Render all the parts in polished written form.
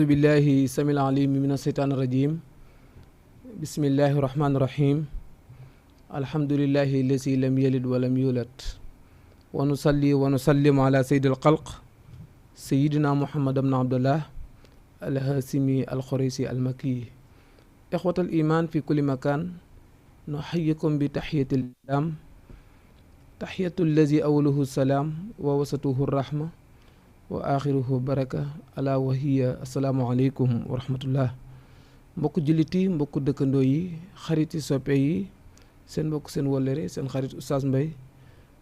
billahi samil alim min asheytaan irajim bismillahi rahmani rahim alhamdulillahi lazi lam yalid walam yulad wa nusalli wa nusallim ala sayyidil xalq sayyidina muhammad ibn abdullah alhasimi alxorisi almakki ixwatal iman fi kulli makan nuxayikum bi taxiyatil islam taxiyatu allazi awaluhu salaam wa wasatuhu rahma wa axiruhu baraka ala wa hiya asalaamaaleykum wa rahmatullah mbokk julliti mbokk dëkkandoo yi xariti soppe yi seen mbokk seen wëllëre seen xarit Oustaz Mbaye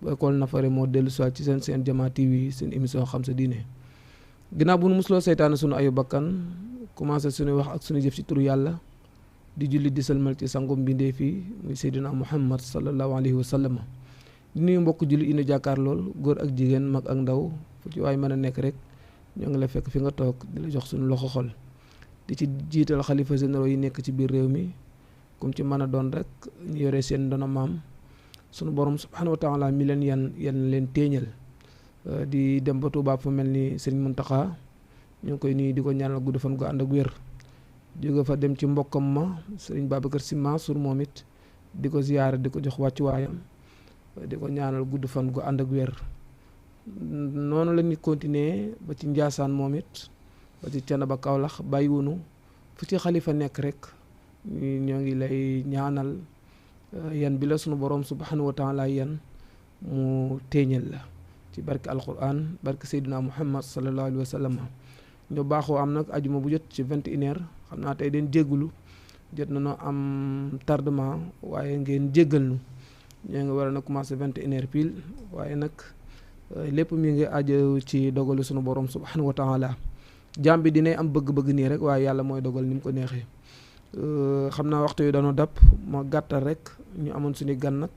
bu école Nafare moo dellu soit ci seen Jama TV seen émission xam sa diine ginnaaw bu nu musloo seytaane sunu ayu bakkan commencé suñu wax ak suñu jëf ci turu yàlla di julli di salmal ci sangum mbindee fii muy Seydina Muhammad sallallahu alayhi wa sallam di nuyu mbokk julli inu jàkkaar lool góor ak jigéen mag ak ndaw fu ci waay mën a nekk rek ñoo ngi la fekk fi nga toog di la jox suñu loxo xol di ci jiital xalifa généraux yi nekk ci biir réew mi comme ci mën a doon rek ñu yore seen ndono maam sunu borom subhanahu wa taala mi leen yan leen téeñal di dem ba Tuubaa fu mel ni Serigne Mountakha ñu ngi koy nuyu di ko ñaanal gudd fan gu ànd ak wér jóge fa dem ci mbokkam ma Serigne Babacar Sy Mansour moom it di ko ziyaara di ko jox wàccuwaayam di ko ñaanal gudd fan gu ànd ak wér noonu la ñu continuer ba ci Njaasaan moom it ba ci Canaba Kaolack bàyyiwunu fu ci xalifa nekk rek ñoo ngi lay ñaanal yan bi la sunu borom subhanahu wa taala yan mu téeñal la ci barke alquran barke Seydina Muhammad sallallahu alayhi wa sallam ñu baaxoo am nag ajuma bu jot ci 21h xam naa tey den jéggulu jot nañoo am tardement waaye ngeen jéggal nu ñoo ngi war a nag commencé 21h pile waaye nag lépp mi ngi aju ci dogalu sunu borom subhanahu wa taala jaam bi dinay am bëgg-bëgg nii rek waaye yàlla mooy dogal ni mu ko neexee xam naa waxtu yu dañoo dàpp ma gàttal rek ñu amoon suñu gan nag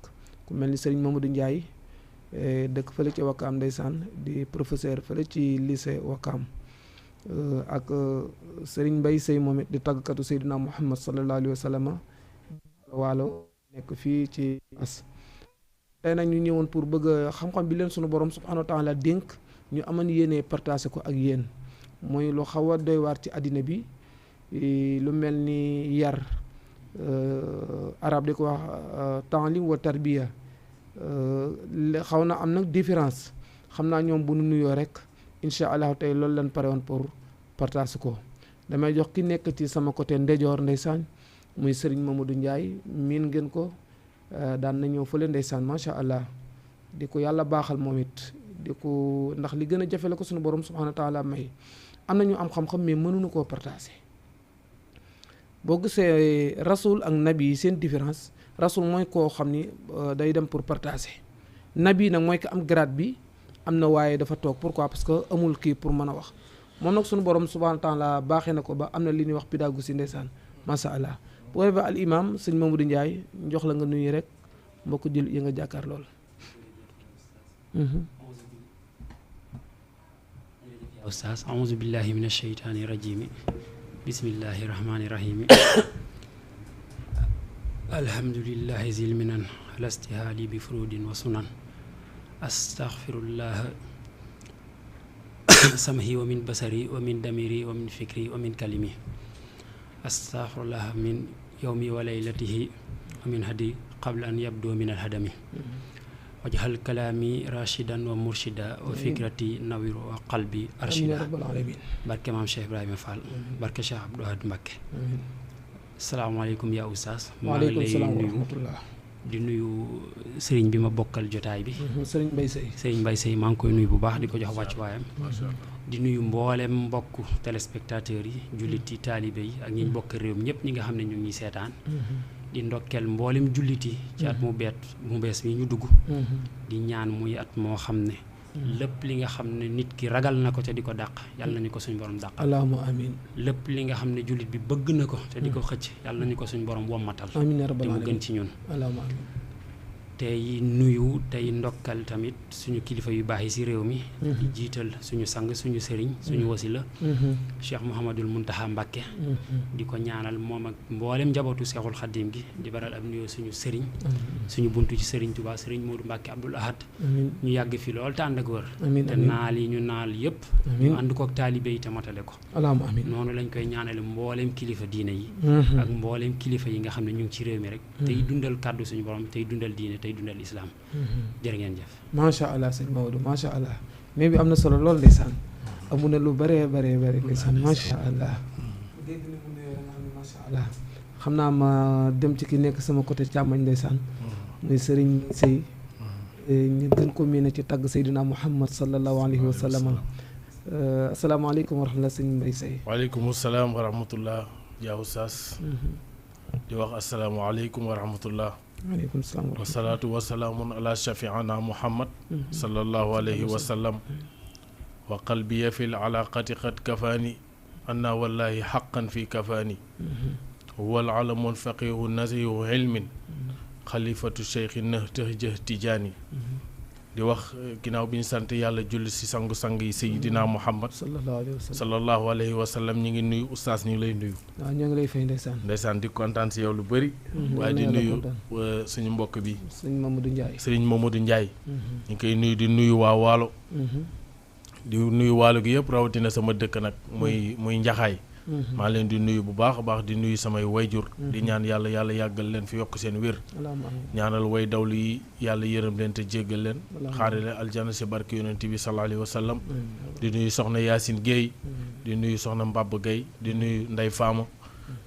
ku mel ni Serigne Mamadou Ndiaye dëkk fële ci Wakaam ndeysaan di professeur fële ci lycée Wakaam ak Serigne Mbaye Seye moom it di tàggkatu Seydina Muhammad sallallahu alayhi wa sallam waalo nekk fii ci as tey nag ñu ñëwoon pour bëgg xam-xam bi leen sunu borom subhanahu wa taala dénk ñu aman yéene partagé ko ak yéen mooy lu xaw a doy waar ci àddina bi lu mel ni yar arab di ko wax ta'lim wa tarbiya xaw na am nag différence xam naa ñoom bu nu nuyoo rek incha allah tey loolu lañ pare woon pour partage ko damay jox ki nekk ci sama côté ndejoor ndeysaan muy Serigne Mamadou Ndiaye miin ngeen ko daan na ñëw fële ndeysaan macha allah di ko yàlla baaxal moom it di ko ndax li gën a jafe la ko suñu borom subhanahu wa taala may am na ñu am xam-xam mais mënuñu koo partager boo gisee rasul ak nabi yi seen différence rasul mooy koo xam ni day dem pour partager nabi nag mooy ko am grade bi am na waaye dafa toog pourquoi parce que amul kii pour mën a wax moom nag suñu borom subhanahu wa taala baaxee na ko ba am na li ñuy wax pédagogie ndeysaan macha allah bu ko defee al imam sëñ Mamadou Ndiaye jox la nga nuyu rek mbokk jël yi nga jàkkaar lool. Oustaz a'uuzu billahi min asheytaani rajimi bismillahi rahmaani rahimi alhamdulillahi zil minan alastihaali bi furudin wa sunan astaghfirullah samhi wa min basari wa min damiri wa min fikri wa min kalimi astaghfirullah min yawmi wa laylatihi wa min hadi qabla an yabdu min alhadami wajhal kalaami rashidan wa murshida wa fikrati nawir wa qalbi arshida barke maam Cheikh Ibrahima Fall barke Cheikh Abdou Ahad Mbacké salaamaaleykum yaa oustaz maa ngi lay nuyu di nuyu sëriñ bi ma bokkal jotaay bi sëriñ Mbaye Seye maa ngi koy nuyu bu baax di ko jox wàcc waayam di nuyu mboolem mbokku téléspectateurs yi jullit yi taalibe yi ak ñi bokk réew mi ñëpp ñi nga xam ne ñu ngi seetaan di ndokkeel mboolem julliti ci at mu bees mi ñu dugg di ñaan muy at moo xam ne lépp li nga xam ne nit ki ragal na ko te di ko dàq yàlla nañu ko suñu borom dàq allahumma amin lépp li nga xam ne jullit bi bëgg na ko te di ko xëcc yàlla nañu ko suñu borom wommatal amiin yaa rabbal te mu aalamiin gën ci ñun allahumma amin tey nuyu tey ndokkal tamit suñu kilifa yu baax yi ci réew mi di jiital suñu sang suñu sëriñ suñu wasila Cheikh Mouhamadul Muntaha Mbacké di ko ñaanal moom ak mboolem njabootu Cheikhul Khadim gi di baral ab nuyoo suñu sëriñ suñu buntu ci sëriñ Touba sëriñ Modou Mbacké Abdoul Ahad ñu yàgg fi lool te ànd ak wër te naal yi ñu naal yëpp ñu ànd kook taalibe yi te matale ko noonu lañ koy ñaanale mboolem kilifa diine yi ak mboolem kilifa yi nga xam ne ñu ngi ci réew mi rek tey dundal kàddu suñu borom tey dundal diine tey dundal islam jërë ngeen jëf macha allah sëñ Maodo macha allah mais bi am na solo lool ndeysaan amu na lu bëree ndeysaan macha allah dégg ni mu nuyoo nga xam ne macha allah xam naa ma dem ci ki nekk sama côté càmmoñ ndeysaan muy sëriñ Sey ñu gën ko miine ci tagg Seydina Muhammad sallallahu alayhi wa sallam asalaamaaleykum wa rahmatulah sëñ Mbaye Sey. waaleykum salaam wa rahmatullah yaa Oustaz di wax asalaamaaleykum wa rahmatullah waaleykum salaam wa salaatu wa salaamun ala shafiana Muhammad sallallahu alayhi wa sallam wa qalbiya fi l alaqati qad kafaani anna wallahi xaqan fi kafaani huwa al alamu al faqihu nasihu ilmin xalifatu cheikhi nahtëjë tijaani di wax ginnaaw bi ñu sant yàlla julli si sangu-sang yi Seydina Muhammad sallallahu alayhi wa sallam ñi ngi nuyu Oustaz ñu ngi lay nuyu waaw ñoo ngi lay fay ndeysaan di kontaan si yow lu bëri waaye di nuyu suñu mbokk bi sëriñ Mamadou Ndiaye ñu ngi koy nuyu di nuyu waa Waalo di nuyu Waalo gi yëpp rawatina sama dëkk nag muy Njaxaay maa leen di nuyu bu baax a baax di nuyu samay wayjur di ñaan yàlla yàggal leen fi yokk seen wér ñaanal way dawlu yi yàlla yërëm leen te jéggal leen xaare leen aljana si barke yonent bi sallallahu alayhi wa sallam di nuyu soxna Yacine Guèye di nuyu soxna Mbab Guèye di nuyu Ndey Faama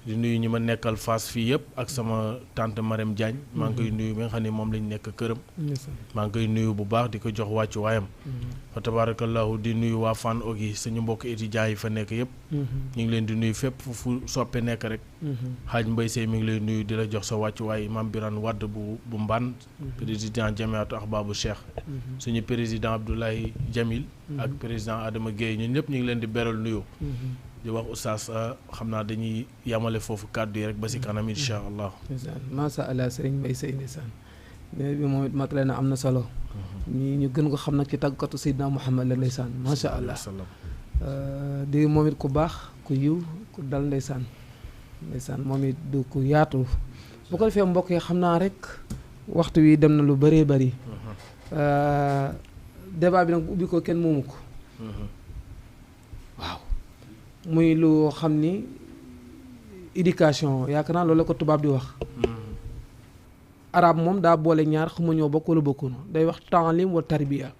di nuyu ñi ma nekkal Fass fii yëpp ak sama tante Marème Diagne maa ngi koy nuyu bi nga xam ne moom lañ nekk këram maa ngi koy nuyu bu baax di ko jox wàccu waayam fa tabarakallahu di nuyu waa Fann Ogi suñu mbokk étudiants yi fa nekk yëpp ñu ngi leen di nuyu fépp fu soppe nekk rek xaaj Mbaye Sey mi ngi lay nuyu di la jox sa wàccu waay Imam Birane Wade bu Mbane président jamiatu ahbabu Cheikh suñu président Abdoulaye Jamil ak président Adama Guèye ñun ñëpp ñu ngi leen di beral nuyoo di wax Oustaz xam naa dañuy yamale foofu kàddu yi rek ba si kanam incha allah. macha allah sëriñ Mbaye Sey ndeysaan mais bi moom it matale na am na solo. ñu gën ko xam nag ci tàggatu Seydina Muhammad la ndeysaan macha allah. di moom it ku baax ku yiw ku dal ndeysaan moom it du ku yaatu bu ko defee mbokk yi xam naa rek waxtu wi dem na lu bëree bëri. débat bi nag bu ubbi ko kenn moomu ko. waaw. muy lu xam ni éducation yaakaar naa loolu la ko tubaab di wax arab moom daa boole ñaar xamu ñoo bokk wala bokkunu day wax taalim wa tarbiya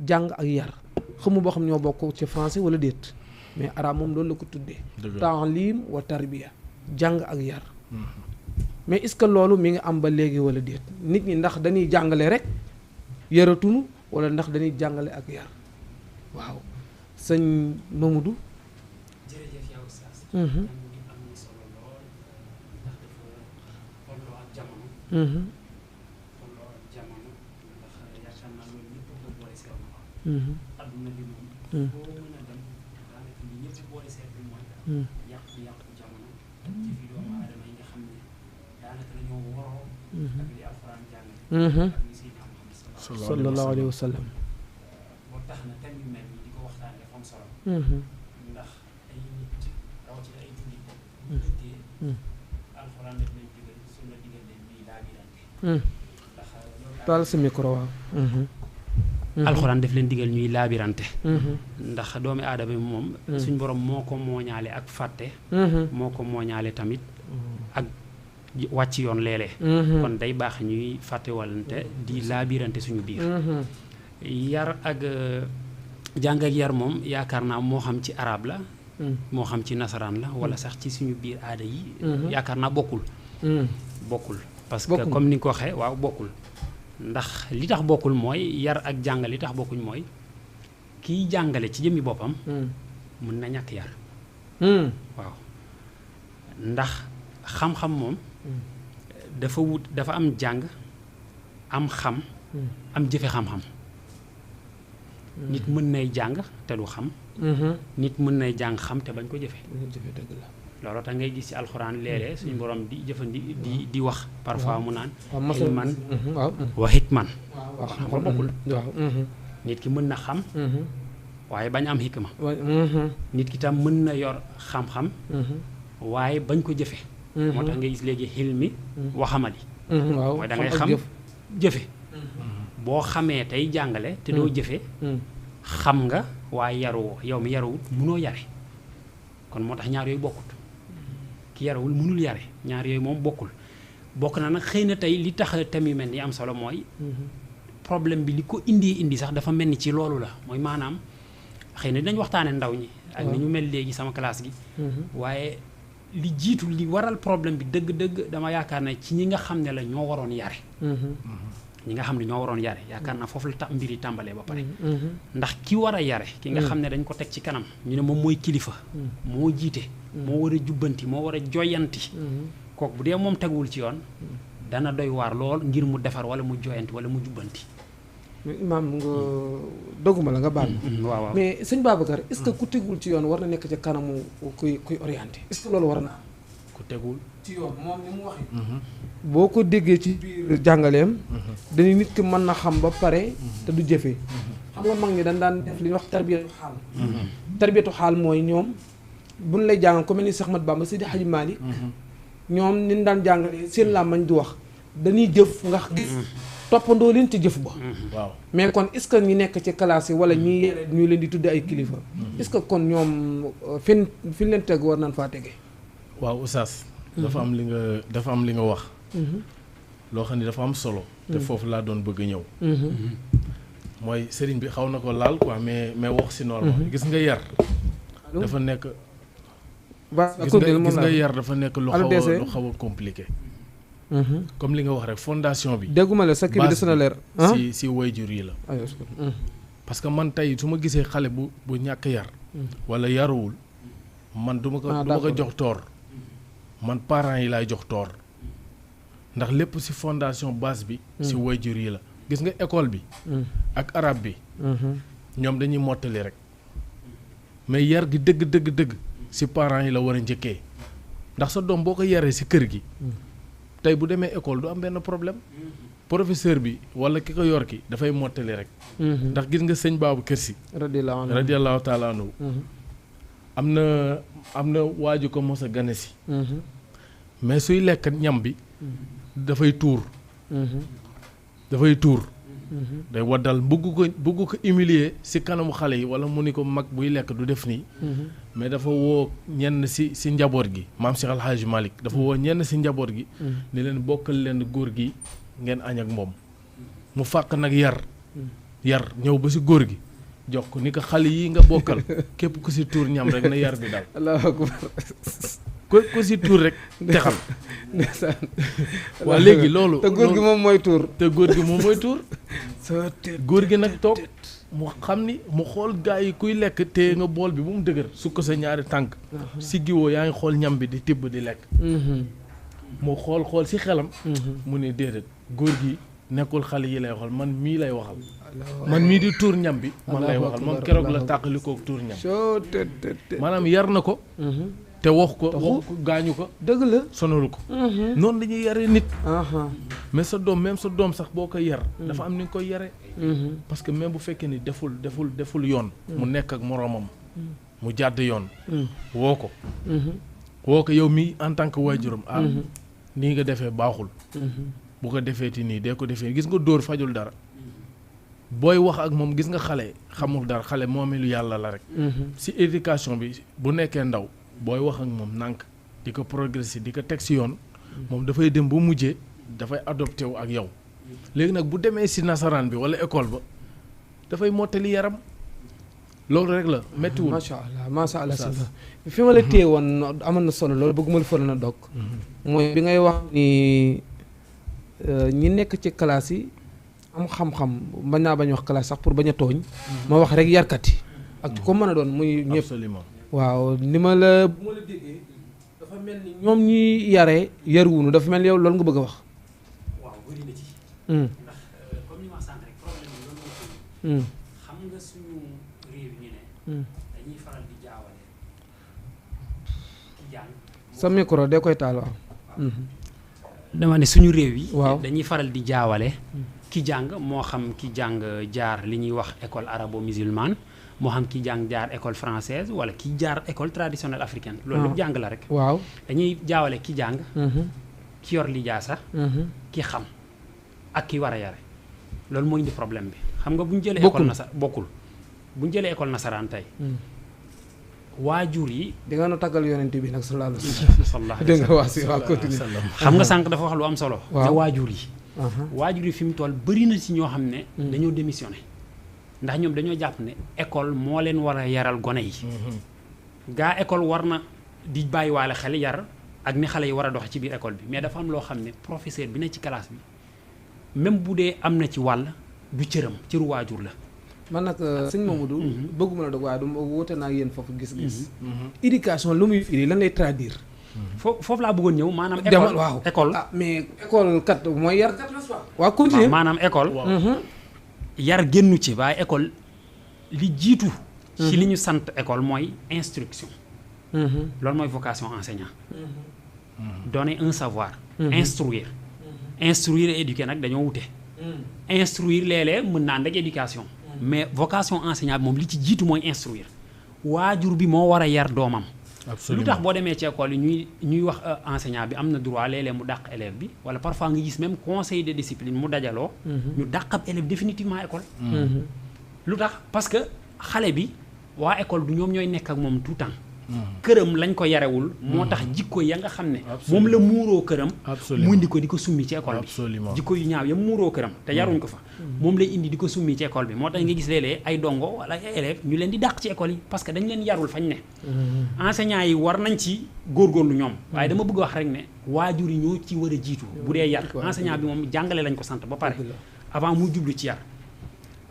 jàng ak yar xamu boo xam ñoo bokk ci français wala déet mais arab moom loolu la ko tuddee taalim wa tarbiya jàng ak yar mais est-ce que loolu mi ngi am ba léegi wala déet nit ñi ndax dañuy jàngale rek yaratunu wala ndax dañuy jàngale ak yar waaw sëñ Mamadou am na solo lool ndax dafa tolloo ak jamono tolloo ak jamono ndax yaakaar naa loolu ñëpp ko boole seet na adduna bi moom boo mën a dem daanaka li ñëpp boole seet bi mooy yàqu jamono ci fi doomu aadama yi nga xam ne daanaka dañoo waroo ak li alxuraan jàngale ak li Seydina Muhammad sallallahu alayhi wa sallam moo tax na thème yu mel nii di ko waxtaanee dafa am solo ndax ay nit rawatina ay jullit bu dëggee alxuraan daf leen digal suñu la digal leen ñuy laabirante ndax taal sa micro waaw alxuraan daf leen digal ñuy laabirante ndax doomi aadama bi moom suñ borom moo ko mooñaale ak fàtte moo ko mooñaale tamit ak wàcc yoon léeg-léeg kon day baax ñuy fàtte wallante di laabirante suñu biir yar ak jàng ak yar moom yaakaar naa moo xam ci arab la moo xam ci nasaraan la wala sax ci suñu biir aada yi yaakaar naa bokkul parce que comme ni nga ko waxee waaw bokkul ndax li tax bokkul mooy yar ak jàngale li tax bokkuñ mooy kiy jàngale ci jëmmi boppam mën na ñàkk yar waaw ndax xam-xam moom dafa am jàng am xam am jëfe xam-xam nit mën nay jàng te du xam nit mën nay jàng xam te bañ ko jëfe dëgg la looloo tax ngay gis ci alxuraan léeg-léeg suñu borom di di wax parfois mu naan ilman wa hikman xam nga bokkul nit ki mën na xam waaye bañ am hikma nit ki tam mën na yor xam-xam waaye bañ ko jëfe moo tax ngay gis léegi xilmi waxamali mooy da ngay xam jëfe boo xamee tey jàngale te doo jëfe xam nga waaye yaruwoo yow mi yaruwul mënoo yare kon moo tax ñaar yooyu bokkut ki yarawul mënul yare ñaar yooyu moom bokk na nag xëy na tey li tax thème yu mel ni am solo mooy problème bi li ko indi sax dafa mel ni ci loolu la mooy maanaam xëy na dinañ waxtaane ndaw ñi ak ni ñu mel léegi sama classe gi waaye li jiitu li waral problème bi dëgg-dëgg dama yaakaar ne ci ñi nga xam ne la ñoo waroon yare ñi nga xam ne ñoo waroon yare yaakaar naa foofu la mbir yi tàmbalee ba pare ndax ki war a yare ki nga xam ne dañ ko teg ci kanam ñu ne moom mooy kilifa moo jiite moo war a jubbanti moo war a joyanti kooku bu dee moom teguwul ci yoon dana doy waar lool ngir mu defar wala mu joyanti wala mu jubbanti imaam nga doguma la nga baal waaw mais sëñ Babacar est-ce que ku tegul ci yoon war na nekk ca kanamu kuy orienté est-ce que loolu war na am ku tegul ci yoon moom ni mu waxee boo ko déggee ci biir jàngaleem dañuy nit ki mën na xam ba pare te du jëfee xam nga mag ñi dañ daan def li ñuy wax tarbiyatu xaal mooy ñoom buñ lay jàngal ko mel ni Cheikh Ahmadou Bamba Seydi Hadji Malick ñoom ni daan jàngalee seen làmmañ du wax dañuy jëf nga gis toppandoo leen ci jëf ba waaw mais kon est-ce que ñi nekk ci classe yi wala ñi yere ñu leen di tudde ay kilifa est-ce que kon ñoom fi leen teg war nañ faa tege waaw Oustaz dafa am li nga wax loo xam ne dafa am solo te foofu laa doon bëgg ñëw mooy sëriñ bi xaw na ko laal quoi mais wax si normal gis nga yar dafa nekk gis nga yar dafa nekk lu xaw a compliqué comme li nga wax rek fondation bi dégguma la sa kii bi des na leer si waajur yi la parce que man tey su ma gisee xale bu ñàkk yar wala yaruwul man du ma ko jox toor man parents yi laay jox toor ndax lépp ci fondation base bi ci waajur yi la gis nga école bi ak arabe bi ñoom dañuy mottali rek mais yar gi dëgg ci parents yi la war a njëkkee ndax sa doom boo ko yaree ci kër gi tey bu demee école du am benn problème professeur bi walla ki ko yor ki dafay mottali rek ndax gis nga sëñ Babacar Sy radiyallahu taala anhu am na waaju ko mos a gane si mais suy lekk ñam bi dafay tuur day waddal bëgg ko humilier ci kanamu xale yi walla mu ni ko mag buy lekk du def nii mais dafa woo ñenn ci njaboot gi maam Cheikh Al Hadj Malick dafa woo ñenn ci njaboot gi ni leen bokkal leen góor gi ngeen añ ak moom mu fàq nag yar ñëw ba ci góor gi jox ko ni ko xale yi nga bokkal képp ku ci tuur ñam rek na yar bi dal Allahu akbar ku ci tuur rek texal waa léegi loolu te góor gi moom mooy tuur góor gi nag toog mu xam ni mu xool gaa yi kuy lekk te nga bool bi bu mu dëgër sukk sa ñaari tànk si giwoo yaa ngi xool ñam bi di tibb di lekk mu xool ci xelam mu ne déedéet góor gi nekkul xale yi lay waxal man mii lay waxal man mii di tuur ñam bi man lay waxal moom keroog la tàqali kook tuur ñam maanaam yar na ko te wax ko gaañu ko dëgg la sonalu ko noonu dañuy yare nit mais sa doom même sa doom sax boo ko yar dafa am ni nga koy yare parce que même bu fekkee ni deful yoon mu nekk ak moroomam mu jàdd yoon woo ko yow mi en tant que waajuram nii nga defee baaxul bu ko defee ti nii dee ko defee gis nga dóor fajul dara booy wax ak moom gis nga xale xamul dara xale moomeelu yàlla la rek ci éducation bi bu nekkee ndaw booy wax ak moom nànk di ko progresser di ko teg ci yoon moom dafay dem ba mujjee dafay adopté wu ak yow léegi nag bu demee ci nasaraan bi walla école ba dafay mottali yaram loolu rek la méttiwul macha allah fi ma la téye woon amoon na solo loolu bëgguma la faral na dog mooy bi ngay wax ni ñi nekk ci classe yi am xam-xam bañ naa bañ wax classe sax pour bañ a tooñ ma wax rek yarkat yi ak ko mën a doon muy ñëpp absolument waaw ni ma la bu ma la déggee dafa mel ni ñoom ñuy yaree yaruwunu dafa mel ni yow loolu nga bëgg a wax waaw bëri na ci ndax comme ni ma sant rek problème bi loolu moo xam nga suñu réew ñu ne dañuy faral di jaawale ki jàng sa micro de koy taal waaw. dama ne suñu réew yi. waaw dañuy faral di jaawale. ki jàng moo xam ki jàng jaar li ñuy wax école arabo-musulmane moo xam ki jàng jaar école française wala ki jaar école traditionnelle africaine. loolu lépp jàng la rek. waaw dañuy jaawale ki jàng. ki yor lijaasa. ki xam ak ki war a yare loolu moo indi problème bi xam nga bu ñu jëlee. école bokkul bu ñu jëlee école nasaraan tey. waajur yi. di nga nu taggal yonent bi nag sallallahu alayhi wa sallam. dégg nga waa si waa continue. xam nga sànq dafa wax lu am solo. waaw waajur yi. waajur yi fi mu toll bëri na ci ñoo xam ne. dañoo démissionné ndax ñoom dañoo jàpp ne école moo leen war a yaral gone yi. gaa école war na di bàyyiwaale xel yar ak ni xale yi war a doxe ci biir école bi mais dafa am loo xam ne professeur bi ne ci classe bi même bu dee am na ci wàll du cëram cëru waajur la. man nag sëñ Mamadou. bëgguma la dog waaye du woote naa yéen foofu gis-gis. éducation lu muy firi lan lay traduire. foofu laa bëggoon ñëw maanaam. école waaw école. mais école kat mooy yar kat la waaw continuer maanaam école. yar génnu ci waaye école li jiitu. ci li ñu sant école mooy instruction. loolu mooy vocation enseignant. donner un savoir. instruire. instruire et éduquer nag dañoo wute. instruire léeg-léeg mën naa ànd ak éducation. mais vocation enseignant bi moom li ci jiitu mooy instruire waajur bi moo war a yar doomam. lu tax boo demee ci école yi ñuy wax enseignant bi am na droit léeg-léeg mu dàq élève bi wala parfois nga gis même conseil de discipline mu dajaloo. ñu dàq ab élève définitivement école. lu tax parce que xale bi waa école du ñoom ñooy nekk ak moom tout temps. këram lañ ko yarewul. moo tax jikko ya nga xam ne. moom la muuroo këram. mu indi ko di ko summi ci école bi. jikko yu ñaaw ya muuroo këram te yaruñ ko fa. moom lay indi di ko summi ci école bi moo tax nga gis léeg-léeg ay dongo wala ay élèves ñu leen di dàq ci école yi parce que dañ leen yarul fañ ne. enseignants yi war nañ ci góorgóorlu ñoom. waaye dama bëgg wax rek ne waajur yi ñoo ci war a jiitu. bu dee yar enseignant bi moom jàngale lañ ko sant ba pare. avant mu jublu ci yar.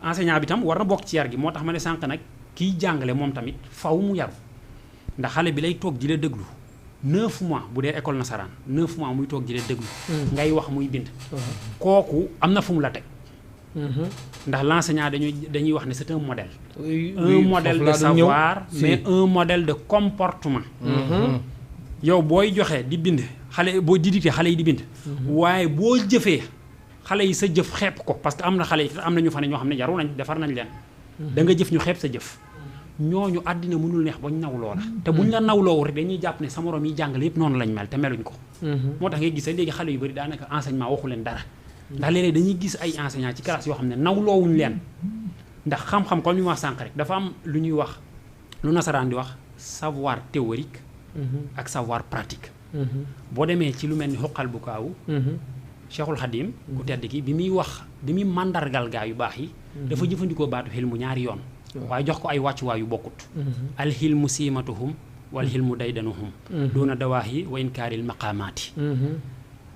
enseignant bi tam war na bokk ci yar gi moo tax ma ne sànq nag kiy jàngale moom tamit faw mu yaru ndax xale bi lay toog di la déglu 9 mois bu dee école nasaraan 9 mois muy toog di la déglu. ngay wax muy bind. kooku am na fu mu la teg. ndax l'enseignant dañuy wax ne c'est un modèle. un modèle de savoir mais un modèle de comportement. yow booy joxe di bind xale boo di dicté xale yi di bind. waaye boo jëfee xale yi sa jëf xeeb ko parce que am na xale yi am na ñu fa ne ñoo xam ne yaru nañ defar nañ leen. da nga jëf ñu xeeb sa jëf. ñooñu àddina mënul neex ba ñu nawloo la te buñ la nawloowu rek dañuy jàpp ne sa morom yi jàngale yëpp noonu lañ mel te meluñ ko. moo tax ngay gis léegi xale yu bari daanaka enseignement waxu leen dara. ndax léeg-léeg dañuy gis ay enseignants ci classe yoo xam ne nawloowuñ leen ndax xam-xam comme li ma wax sànq rek dafa am lu ñuy wax lu nasaraan di wax savoir théorique. ak savoir pratique. boo demee ci lu mel ni xoqal bu kaawu. Cheikhul Khadim ku tedd ki bi muy wax bi muy màndargal gaa yu baax yi. dafa jëfandikoo baatu xilmu ñaari yoon. waaye jox ko ay wàccuwaay yu bokkut. alxilmu siimatuhum wal xilmu daydanuhum. doona dawaahi wa inkaaril maqaamaati.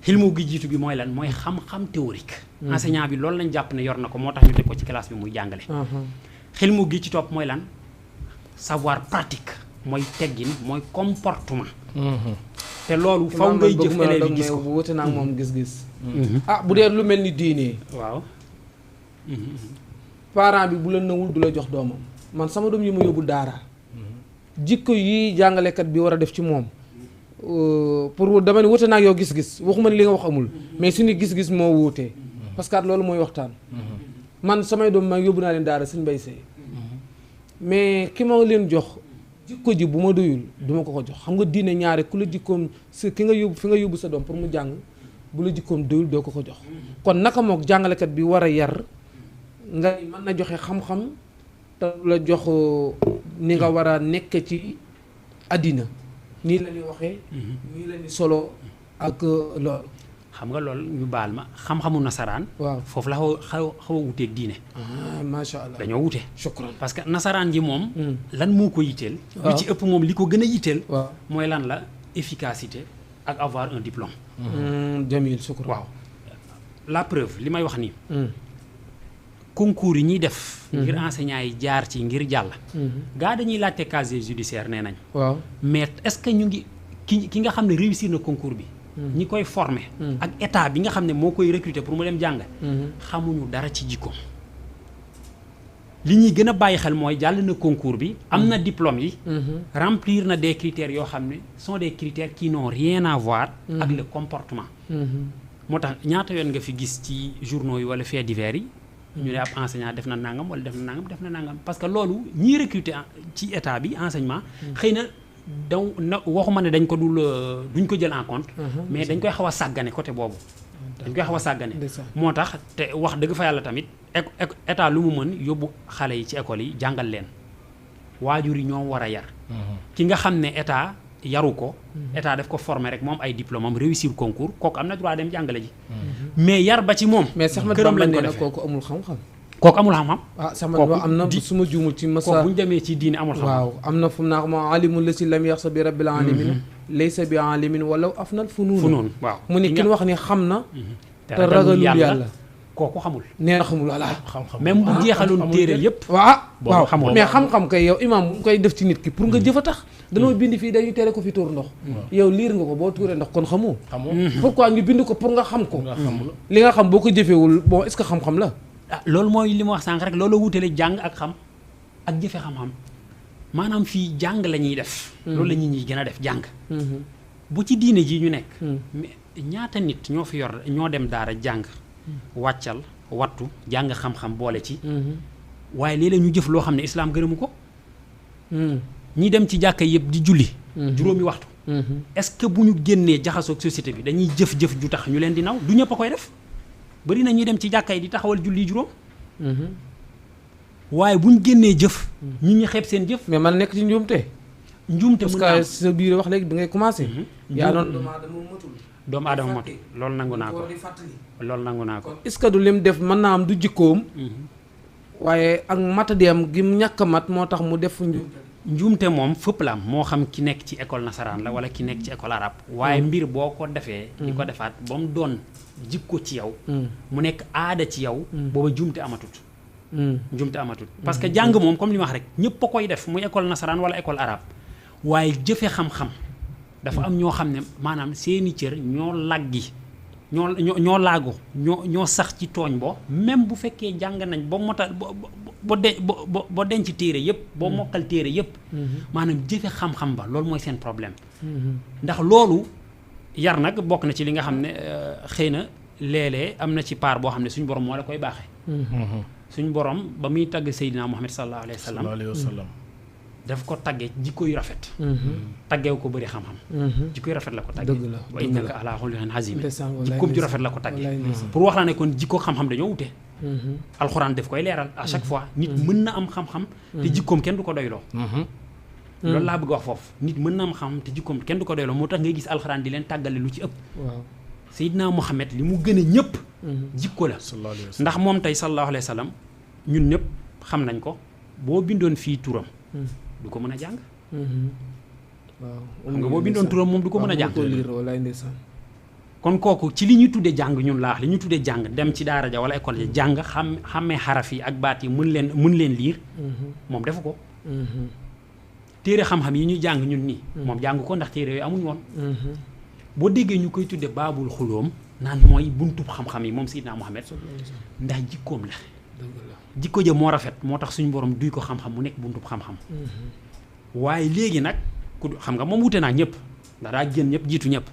xilmu gi jiitu gi mooy lan mooy xam-xam théorique. enseignant bi loolu lañ jàpp ne yor na ko moo tax ñu teg ko ci classe bi muy jàngale. xilmu gi ci topp mooy lan savoir pratique mooy teggin mooy comportement. te loolu faw ngay jëf élèves yi gis ko wute naa moom gis-gis. bu dee lu mel ni diine. waaw. parent bi bu la nëwul du la jox doomam man sama doom yi ma yóbbu daara jikko yi jàngalekat bi war a def ci moom pour dama ne wute naa yow gis-gis waxuma ne li nga wax amul mais suñu gis-gis moo wuutee parce que loolu mooy waxtaan man samay doom ma yóbbu naa leen daara suñ mbay see mais ki ma leen jox jikko ji bu ma doyul duma ko jox xam nga diine ñaare ku la jikkoom si ki nga yóbbu fi nga yóbbu sa doom pour mu jàng bu la jikkoom doyul doo ko jox kon naka mook jàngalekat bi war a yar nga mën na joxe xam-xam te la jox ni nga war a nekk ci àddina nii la ñuy waxee nii la ñuy solo ak loolu xam nga loolu ñu baal ma xam-xamu nasaraan waaw foofu la xaw a wuteeg diine macha allah dañoo wute shukran parce que nasaraan ji moom lan moo ko yitteel lu ci ëpp moom li ko gën a yitteel waaw mooy lan la efficacité ak avoir un diplôme jamil shukran waaw la preuve li may wax nii concours yi ñuy def ngir enseignants yi jaar ci ngir jàll gaa dañuy laajte casier judiciaire nee nañ waaw mais est-ce que ñu ngi ki nga xam ne réussir na concours bi ñi koy former ak état bi nga xam ne moo koy recruter pour mu dem jàng xamuñu dara ci jikkoom li ñuy gën a bàyyi xel mooy jàll na concours bi am na diplôme yi remplir na des critères yoo xam ne sont des critères qui n'ont rien à voir ak le comportement moo tax ñaata yoon nga fi gis ci journaux yi wala faits divers yi ñu ne ab enseignant def na nangam wala def na nangam parce que loolu ñiy recruter ci état bi enseignement xëy na waxuma ne dañ ko duñ ko jël en compte mais dañ koy xaw a sàggane côté boobu dañ koy xaw a sàggane moo tax te wax dëgg fa yàlla tamit état lu mu mën yóbbu xale yi ci école yi jàngal leen waajur yi ñoo war a yar ki nga xam ne état yaru ko état daf ko former rek moom ay diplôme am réussir concours kooku am na droit dem jàngale ji mais yar ba ci moom mais sax ma këram lañ ko ne def kooku amul xam-xam kooku amul xam-xam sax ma am na su ma juumul ci masa kooku bu ñu demee ci diine amul xam-xam waaw am na fu mu naa ma alimul la si lam yaxsa bi rabbil alamin laysa bi alimin wala afnal funuun waaw mu ne kin wax ni xam na te ragalul yàlla kooku xamul nee na xamul voilà même bu jeexaloon téere yëpp waaw xamul mais xam-xam kay yow imaam bu koy def ci nit ki pour nga jëf a tax danoo bind fii dañuy tere ko fi tuur ndox yow liir nga ko boo tuuree ndox kon xamoo pourquoi ñu bind ko pour nga xam ko li nga xam boo ko jëfewul bon est-ce que xam-xam la loolu mooy li ma wax sànq rek loolu wutale jàng ak xam ak jëfe xam-xam maanaam fii jàng la ñuy def loolu la ñuy gën a def jàng bu ci diine ji ñu nekk mais ñaata nit ñoo fi yor ñoo dem daara jàng wàccal wattu jàng xam-xam boole ci waaye léeg-léeg ñu jëf loo xam ne islaam gërëmu ko ñi dem ci jàkka yëpp di julli juróomi waxtu est-ce que bu ñu génnee jaxasoog société bi dañuy jëf-jëf ju tax ñu leen di naw du ñëpp a koy def bari na ñuy dem ci jàkka yi di taxawal julli juróom waaye bu ñu génnee jëf ñi ñi xeeb seen jëf mais man nekk ci njuumte parce que sa biir wax léegi bi ngay commencé yaa doon doomu aadama matul loolu nangu naa ko est-ce que du lim def mën naa am du jikkoom waaye ak matadeem gi mu ñàkk a mat moo tax mu def njuumte moom fëpp la am moo xam ki nekk ci école nasaraan la wala ki nekk ci école arabe waaye mbir boo ko defee di ko defaat ba mu doon jikko ci yow mu nekk aada ci yow booba njuumte amatut parce que jàng moom comme li ma wax rek ñëpp a koy def muy école nasaraan wala école arabe waaye jëfe xam-xam dafa am ñoo xam ne maanaam seeni cër ñoo laggi ñoo laago ñoo sax ci tooñ bo même bu fekkee jàng nañ ba motal ba denc téere yëpp boo mokkal téere yëpp maanaam jëfe xam-xam ba loolu mooy seen problème ndax loolu yar nag bokk na ci li nga xam ne xëy na léeg-léeg am na ci part boo xam ne suñu borom moo la koy baaxee suñu borom ba muy tagg Seydina Muhammad sallallahu alayhi wa sallam daf ko taggee jikko yu rafet taggeew ko bëri xam-xam jikko yu rafet la ko taggee wa innaka ala xuluqin azim jikkoom ju rafet la ko taggee pour wax la ne kon jikko xam-xam dañoo wute alxuraan daf koy leeral à chaque fois nit mën na am xam-xam te jikkoom kenn du ko doyloo loolu laa bëgg wax foofu nit mën na am xam te jikkoom kenn du ko doyloo moo tax ngay gis alxuraan di leen tàggale lu ci ëpp Seydina Muhammad li mu gën a ñëpp jikko la ndax moom tey sallallahu alayhi wa sallam ñun ñëpp xam nañ ko boo bindoon fii turam du ko mën a jàng xam nga boo bindoon turam moom du ko mën a jàng kon kooku ci li ñuy tuddee jàng ñun laax li ñuy tuddee jàng dem ci daara ja wala école ja jàng xàmmee xaraf yi ak baat yi mën leen liir moom defu ko téere xam-xam yi ñuy jàng ñun nii moom jàng ko ndax téere yooyu amuñ woon boo déggee ñu koy tuddee baabul xulóom naan mooy buntub xam-xam yi moom Seydina Muhammad ndax jikkoom la jikko ja moo rafet moo tax suñu borom duy ko xam-xam mu nekk buntub xam-xam waaye léegi nag ku xam nga moom wute naa ñëpp ndax daa gën ñëpp jiitu ñëpp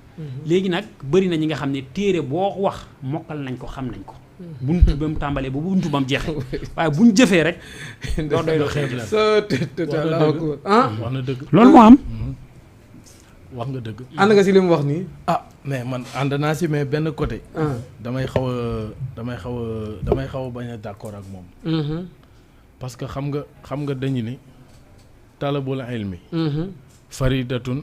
léegi nag bëri na ñi nga xam ne téere boo wax mokkal nañ ko xam nañ ko buntu ba mu tàmbalee ba buntu ba mu jeexee waaye buñ jëfee rek doo doy loo xeeb la wax na dëgg loolu moo am wax nga dëgg ànd nga si li mu wax nii mais man ànd naa si mais benn côté damay xaw a bañ a d'accord ak moom parce que xam nga dañu ni talabul ilmi faridatun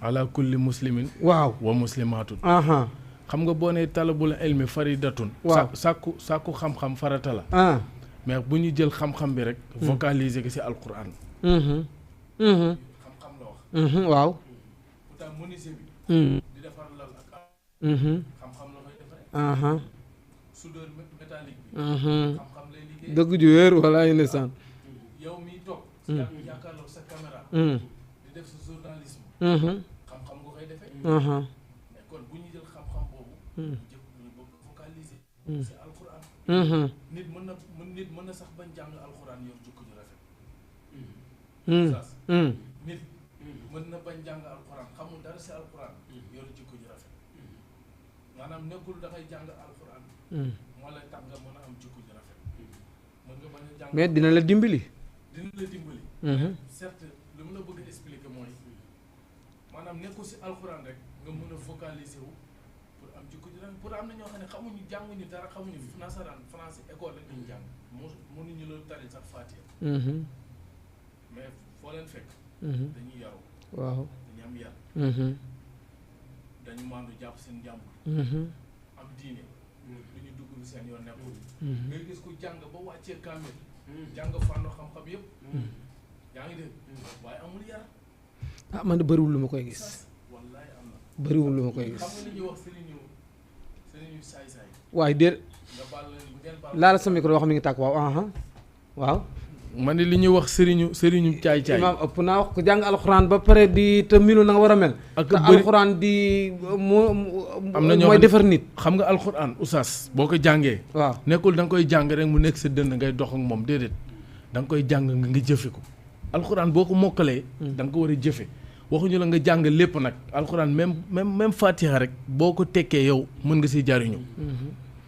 ala kulli muslimin waaw wa muslimatun xam nga boo nee talabul ilmi faridatun sàkku xam-xam farata la mais bu ñu jël xam-xam bi rek vocaliser ko si alquran xam-xam la wax waaw pourtant menuisier bi di defar lal ak xam-xam la koy defaree soudeur métallique bi xam-xam lay liggéey dëgg ju wéer wala yu nesaan yow miy toog jàkkaarloo sa caméra di def sa journalisme xam-xam nga koy defee mais kon bu ñu jël xam-xam boobu ñu bëgg focaliser c'est alquran nit mën na sax bañ jàng alxuraan yor jikko ju rafet. nit mën na bañ jàng alxuraan xamul dara si alxuraan yor jikko ju rafet maanaam nekkul dafay jàng alxuraan moo lay tax nga mën a am jikko ju rafet. mën nga bañ a jàng mais dina la dimbali. certes lu mu la bëgg a expliquer mooy maanaam nekkul si alxuraan rek nga mën a focaliser wu pour am jikko ju rafet. pour am na ñoo xam ne xamuñu jànguñu dara xamuñu nasaraan français école lañ ñu jàng mënuñu loolu tari sax Fatiha. mais foo leen fekk. dañuy yaru. waaw dañu am yar. dañu maandu jàpp seen jàmbur. am diine. lu ñu dugg lu seen yoon nekkul. ngay gis ku jàng ba wàccee kaamil. jàng fànn xam-xam yëpp. yaa ngi dégg waaye amul yar. ah man de bëriwul lu ma koy gis. wallaay am na. bëriwul lu ma koy gis. xam nga li ñuy wax sëriñu saay-saay. waaye déet nga baal ngeen baal. laala sa micro wax mi ngi tàkk waaw waaw. man de li ñuy wax sëriñu caay-caay. imaam ëpp naa wax ko jàng alxuraan ba pare di te miinu na nga war a mel. ak te alxuraan di am na ñoo mooy defar nit. xam nga alxuraan oustaz boo ko jàngee. waaw nekkul da nga koy jàng rek mu nekk sa dënn ngay dox ak moom déedéet da nga koy jàng nga jëfe ko. alxuraan boo ko mokkalee. da nga ko war a jëfe waxuñu la nga jàng lépp nag alxuraan même Fatiha rek boo ko tekkee yow mën nga siy jariñu.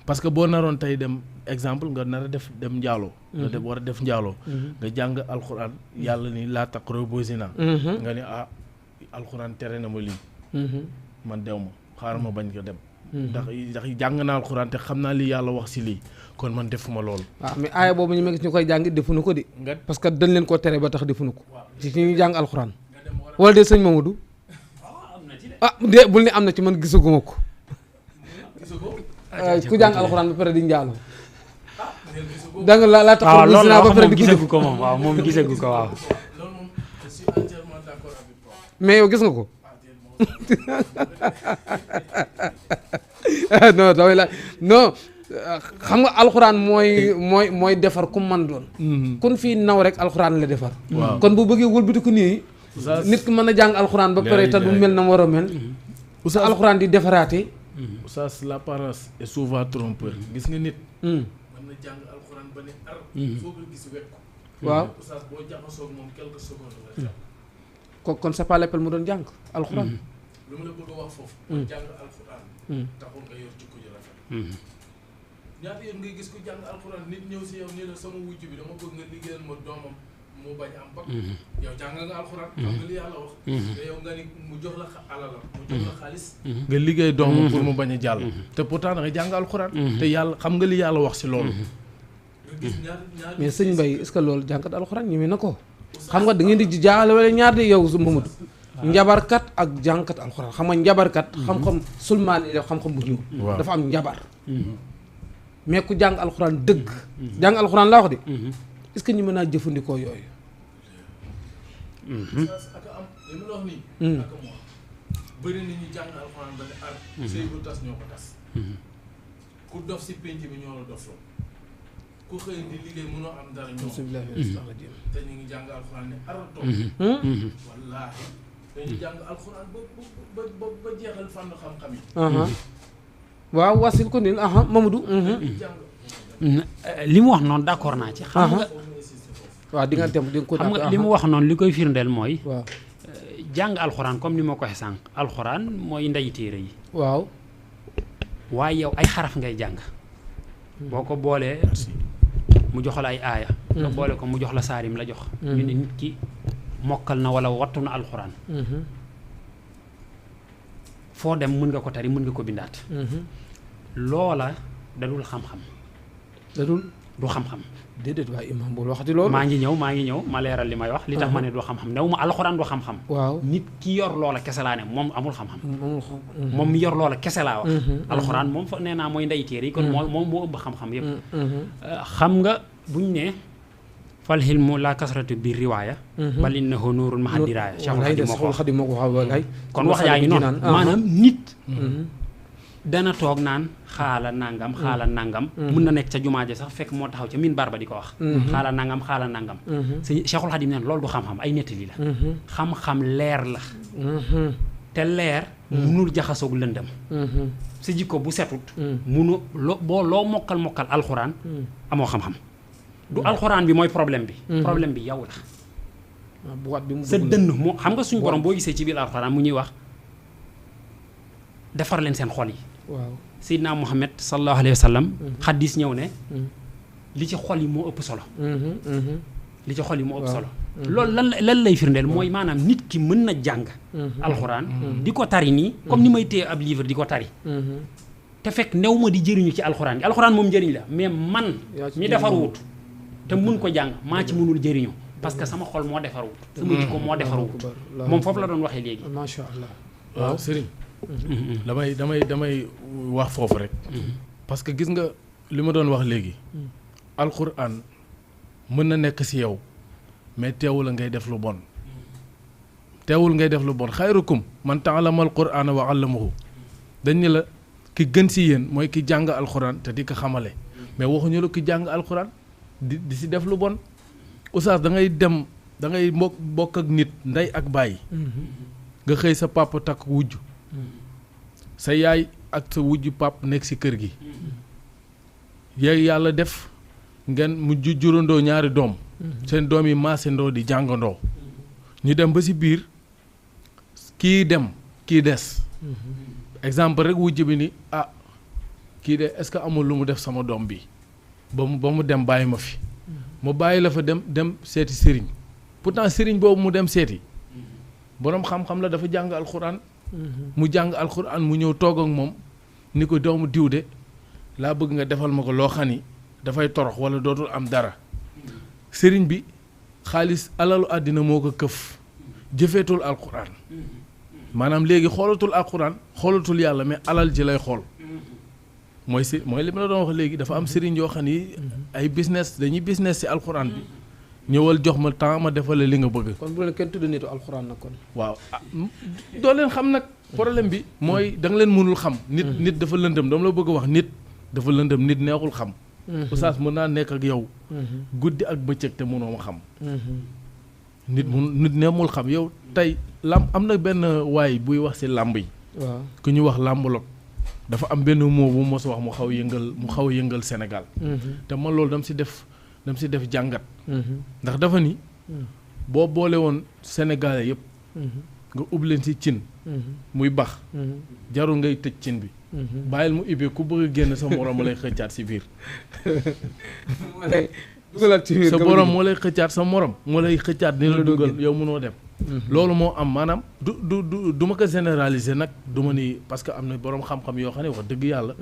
parce que boo naroon tey dem exemple nga nar a dem njaaloo. nga dem war a def njaaloo. nga jàng alxuraan yàlla ni laa taqrabu zina. nga ni alxuraan tere na ma lii. man dew ma xaaral ma bañ ko dem. ndax jàng naa alxuraan te xam naa li yàlla wax si lii kon man defuma loolu. waaw mais aaya boobu ñu ma gis ñu koy jàng defuñu ko di. parce que dañ leen koo tere ba tax defuñu ko. ci ñu jàng alxuraan. wala de sëñ Mamadou. de bul ne am na ci man gisaguma ko. ku jàng alxuraan ba pare di njaaloo. da nga laa tax a zina ba pare di gisagu ko moom waaw moom gisagu ko waaw. mais yow gis nga ko. non damay la non xam nga alxuraan mooy defar ku man doon. kun fii naw rek alxuraan la defar. kon bu bëggee wëlbati ko nii. nit ki mën a jàng alxuraan ba pare te du mel na mu war a mel. sa alxuraan di defaraate. Oustaz l'apparence est souvent trompeur. gis nga nit. mën na jàng alxuraan ba ne ar. foo ko gis wekk ko. waaw Oustaz boo jaxasoo ak moom quelques secondes la. kon c'est pas l'appel mu doon jàng alxuraan. lu ma la bëgg a wax foofu. boo jàng alxuraan. taxul nga yor jikko ju rafet. ñaata yoon ngay gis ko jàng alxuraan nit ñëw si yow nii la sama wujj bi dama bëgg nga liggéeyal ma doomam mu bañ am bak. yow jàng nga alxuraan. xam nga li yàlla wax. te yow nga ni mu jox la alalam mu jox la xaalis. nga liggéey doomam pour mu bañ a jàll. te pourtant da nga jàng alxuraan. te yàlla xam nga li yàlla wax si loolu. nga gis ñaar mais sëñ Mbaye est-ce que loolu jànkat alxuraan ñeme na ko. xam nga da ngeen di jaale wala ñaar de yow su Mamadou. njabarkat ak jànkat alxuraan xam nga njabarkat. xam-xam sulmaan yi def xam-xam bu ñëw. dafa am njabar. mais ku jàng alxuraan dëgg. jàng alxuraan laa wax de. est-ce que ñu mën naa jëfandikoo yooyu. ak am li mu la wax nii. ak moom bëri na ñu jàng alxuraan ba ne ar. sëy bu tas ñoo ko tas. ku dof si penc bi ñoo la dof loo. ku xëy di liggéey mënoo am dara ñoo. te ñu ngi jàng alxuraan ne ar toog. wallaahi dañuy jàng alxuraan ba jeexal fànn xam-xam yi. waaw wasil ko nii Mamadou. li mu wax noonu d'accord naa ci. xam nga waaw di nga dem di nga ko. xam nga li mu wax noonu li koy firndeel mooy. waaw jàng alxuraan comme ni ma ko waxee sànq alxuraan mooy ndey téere yi. waaw. waaye yow ay xaraf ngay jàng. boo ko boolee mu jox la ay aaya. nga boole ko mu jox la saarim la jox. ñu ne nit ki mokkal na wala wattu na alxuraan. foo dem mën nga ko tari mën nga ko bindaat. loola dadul xam-xam. dadul du xam-xam. déedéet waaye imam bul waxati loolu. maa ngi ñëw ma leeral li may wax. li tax ma ne du xam-xam new ma alxuraan du xam-xam. waaw nit ki yor loola kese laa ne moom amul xam-xam. moom mi yor loola kese laa wax. alxuraan moom fa nee naa mooy ndey téere yi kon moom moo ëmb xam-xam yépp. xam nga buñ ne fal hilmu la kasratu bi riwaaya. bal innahu nuurun maha diraaya. Cheikhul Khadim moo ko wax kon wax yaa ngi noonu maanaam nit. dana toog naan xaala nangam mën na nekk ca jumaa ja sax fekk moo taxaw ca minbar ba di ko wax. xaala nangam. si Cheikhul Khadim neen loolu du xam-xam ay nettali la. xam-xam leer la. te leer munul jaxasoog lëndëm sa jikko bu setut munu loo mokkal alxuraan amoo xam-xam du alxuraan bi mooy problème bi yow la sa dënn moo xam nga suñu borom boo gisee ci biir alxuraan mu ñuy wax defar leen seen xol yi waaw Seydina Muhammad sallallahu alayhi wa sallam xaddis ñëw ne li ci xol yi moo ëpp solo loolu lan lay firndeel mooy maanaam nit ki mën na jàng alxuraan di ko tari nii comme ni may téye ab livre di ko tari te fekk new ma di jëriñu ci alxuraan gi alxuraan moom njëriñ la mais man mi defaruwut te mun ko jàng maa ci mënul jëriñu parce que sama xol moo defaruwut sama jikko moo defaruwut moom foofu la doon waxee léegi macha allah waaw sëriñ damay wax foofu rek parce que gis nga li ma doon wax léegi alxuraan mën na nekk ci yow mais teewul ngay def lu bon xayrukum man ta'allama alqur'ana wa 'allamahu dañ ni la ki gën ci yéen mooy ki jàng alxuraan te di ko xamale mais waxuñu la ki jàng alxuraan di ci def lu bon oustaz da ngay bokk ak nit ndey ak bàyyi nga xëy sa papa takk wujj sa yaay ak sa wujj pap nekk ci kër gi yàlla def ngeen mu jurandoo ñaari doom seen doom yi maasandoo di jàngandoo ñu dem ba ci biir kii dem kii des exemple rek wujj bi ni kii de est-ce que amul lu mu def sama doom bi ba mu dem bàyyi ma fi mu bàyyi la fa dem seeti sëriñ pourtant sëriñ boobu mu dem seeti boroom xam-xam la dafa jàng alxuraan mu jàng alxuraan mu ñëw toog ak moom ni ko doomu diw de laa bëgg nga defal ma ko loo xam ni dafay torox walla dootul am dara sëriñ bi xaalis alalu àddina moo ko këf jëfeetul alxuraan maanaam léegi xoolatul alxuraan xoolatul yàlla mais alal ji lay xool mooy li ma la doon wax léegi dafa am sëriñ yoo xam ni ay dañuy business ci alxuraan bi ñëwal jox ma temps ma defal li nga bëgg. kon bu leen kenn tudd nitu alxuraan nag kon. waaw doo leen xam nag problème bi mooy da nga leen mënul xam. nit dafa lëndëm dama la bëgg a wax nit dafa lëndëm nit neexul xam. oustaz mën naa nekk ak yow. guddi ak bëccëg te mënoo ma xam. nit neexul xam yow tey am na benn waay buy wax ci làmb yi. waaw ku ñuy wax làmbaloog dafa am benn mot bu mos wax mu xaw a yëngal Sénégal. te man loolu dam ci def jàngat. ndax dafa ni boo boole woon Sénégalais yëpp. nga ubbi leen ci cin. muy bax. jarul ngay tëj cin bi. bàyyil mu ubbee ku bëgg a génn sa morom lay xëccaat ci biir. sa borom moo lay xëccaat sa morom moo lay xëccaat ni la dugal yow mënoo dem. loolu moo am maanaam du ma ko généraliser nag du ma ni parce que am na borom xam-xam yoo xam ne wax dëgg yàlla.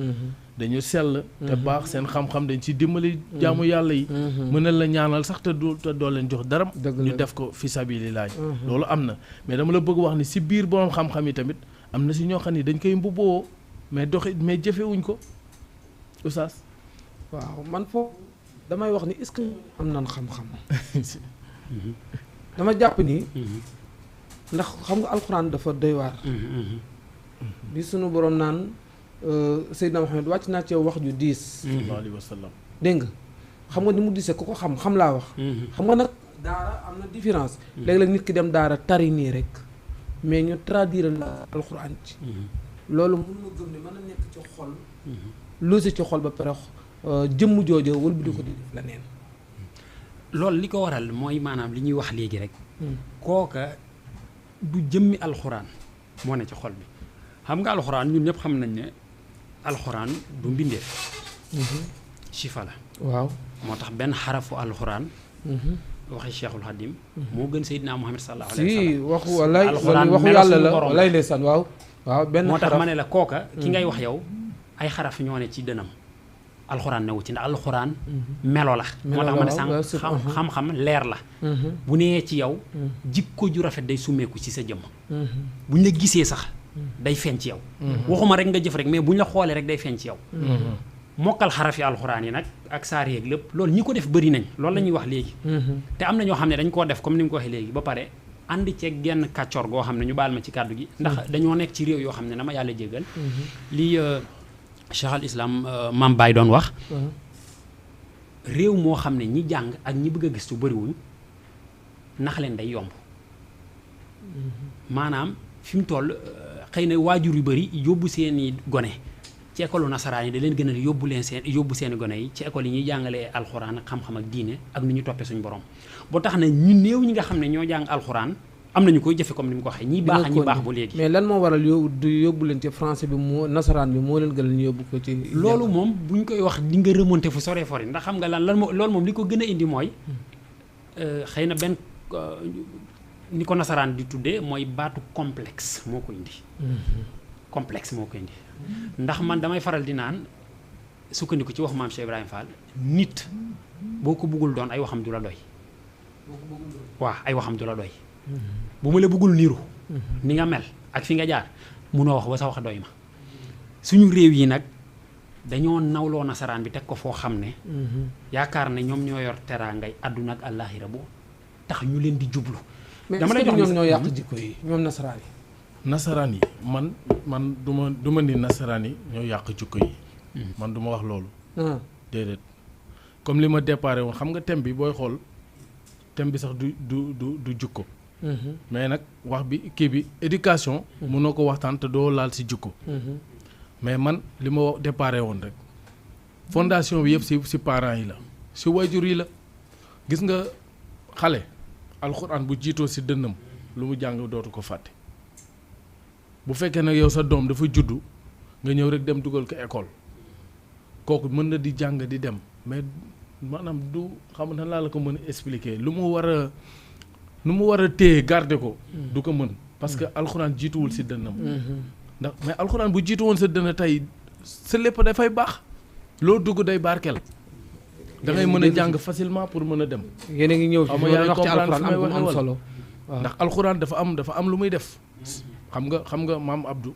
dañu sell. te baax seen xam-xam dañ ci dimbali jaamu yàlla yi. mën na la ñaanal sax te doo leen jox dara. ñu def ko fi sabilillah. loolu am na mais dama la bëgg wax ni si biir borom xam-xam yi tamit am na si ñoo xam ne dañ koy mbubboo mais jëfewuñ ko oustaz. waaw man foofu damay wax ni est-ce que am nan xam-xam. dama jàpp ni. ndax xam nga alxuraan dafa doy waar. bi sunu borom naan Seydina Muhammad wàcc naa ci wax ju diis. sallallahu alayhi wa sallam. dégg nga xam nga ni mu diisee ku ko xam laa wax. xam nga nag daara am na différence. léeg-léeg nit ki dem daara tari nii rek mais ñu traduire la alxuraan ci. loolu mën nga gëm ne mën na nekk ci xol. luuse ci xol ba pare jëmm joojo wël bi di ko di def la neen. loolu li ko waral mooy maanaam li ñuy wax léegi rek. kooka du jëmmi alxuraan moo ne ci xol bi xam nga alxuraan ñun ñëpp xam nañ ne alxuraan du mbindeef. shifa la. waaw moo tax benn xarafu alxuraan. waxi Cheikhul Khadim. moo gën Seydina Muhammad sallallahu alayhi wa sallam. si waxu walaay waxu yàlla la walaay ndeysaan waaw. benn moo tax ma ne la kooka ki ngay wax yow ay xaraf ñoo ne ci dënam. alxuraan newu ci ndax alxuraan melo la moo tax ma ne sànq xam-xam leer la bu nee ci yow jikko ju rafet day summeeku ci sa jëmm buñ la gisee sax day feeñ ci yow waxuma rek nga jëf rek mais buñ la xoolee rek day feeñ ci yow mokkal xarafi alxuraan yi nag ak saar yeeg lépp loolu ñi ko def bëri nañ loolu la ñuy wax léegi te am na ñoo xam ne dañ koo def comme ni nga ko waxee léegi ba pare ànd ceeg genn kàccoor goo xam ne ñu baal ma ci kàddu gi ndax dañoo nekk ci réew yoo xam ne na ma yàlla jéggal lii Cheikh al Islam Mam Baye doon wax réew moo xam ne ñi jàng ak ñi bëgg a gëstu bëriwuñ nax leen day yomb maanaam fi mu toll xëy na waajur yu bëri yóbbu seeni gone ci école nasaraan yi da leen gën a yóbbu seeni gone yi ci école yi ñuy jàngalee alxuraan ak xam-xam ak diine ak nu ñu toppee suñu borom boo tax na ñu néew ñi nga xam ne ñoo jàng alxuraan am nañu koy jëfe comme ni mu ko waxee ñi baax ñi baax ba léegi. mais lan moo waral yóbbu leen ci français bi moo nasaraan bi moo leen gën a ñu yóbbu ko ci. loolu moom bu ñu koy wax di nga remonté fu sore fori ndax xam nga loolu moom li ko gën a indi mooy xëy na benn ni ko nasaraan di tuddee mooy baatu complexe moo ko indi. complexe moo ko indi ndax man damay faral di naan sukkandiku ci waxu maam Cheikh Ibrahima Fall nit boo ko bëggul doon ay waxam du la doy. waaw ay waxam du la doy. bu ma la bëggul niiru ni nga mel ak fi nga jaar munoo wax ba sa wax doy ma suñu réew yi nag dañoo nawloo nasaraan bi teg ko foo xam ne yaakaar ne ñoom ñoo yor teraangay àdduna ak àllaaxira bu tax ñu leen di jublu. dama lay jox ñoom ñoo yàq jikko yi ñoom nasaraan yi. nasaraan yi man du ma ni nasaraan yi ñoo yàq jikko yi. man du ma wax loolu. déedéet comme li ma déparé woon xam nga thème bi booy xool thème bi sax du jikko. mais nag wax bi kii bi éducation. mënoo ko waxtaan te doo laal si jikko. mais man li ma déparé woon rek fondation bi yëpp si parents yi la si waajur yi la gis nga xale alxuraan bu jiitoo si dënnam lu mu jàng dootu ko fàtte bu fekkee nag yow sa doom dafa juddu nga ñëw rek dem dugal ko école kooku mën na di jàng di dem mais maanaam du xam na laa la ko mën a expliquer lu mu war a téye garder ko du ko mën parce que alxuraan jiituwul si dënnam ndax mais alxuraan bu jiitu woon sa dënn tey sa lépp dafay baax loo dugg day barkeel da ngay mën a jàng facilement pour mën a dem. yéen a ngi ñëw fi wax ci alxuraan am solo ndax alxuraan dafa am lu muy def. xam nga maam Abdou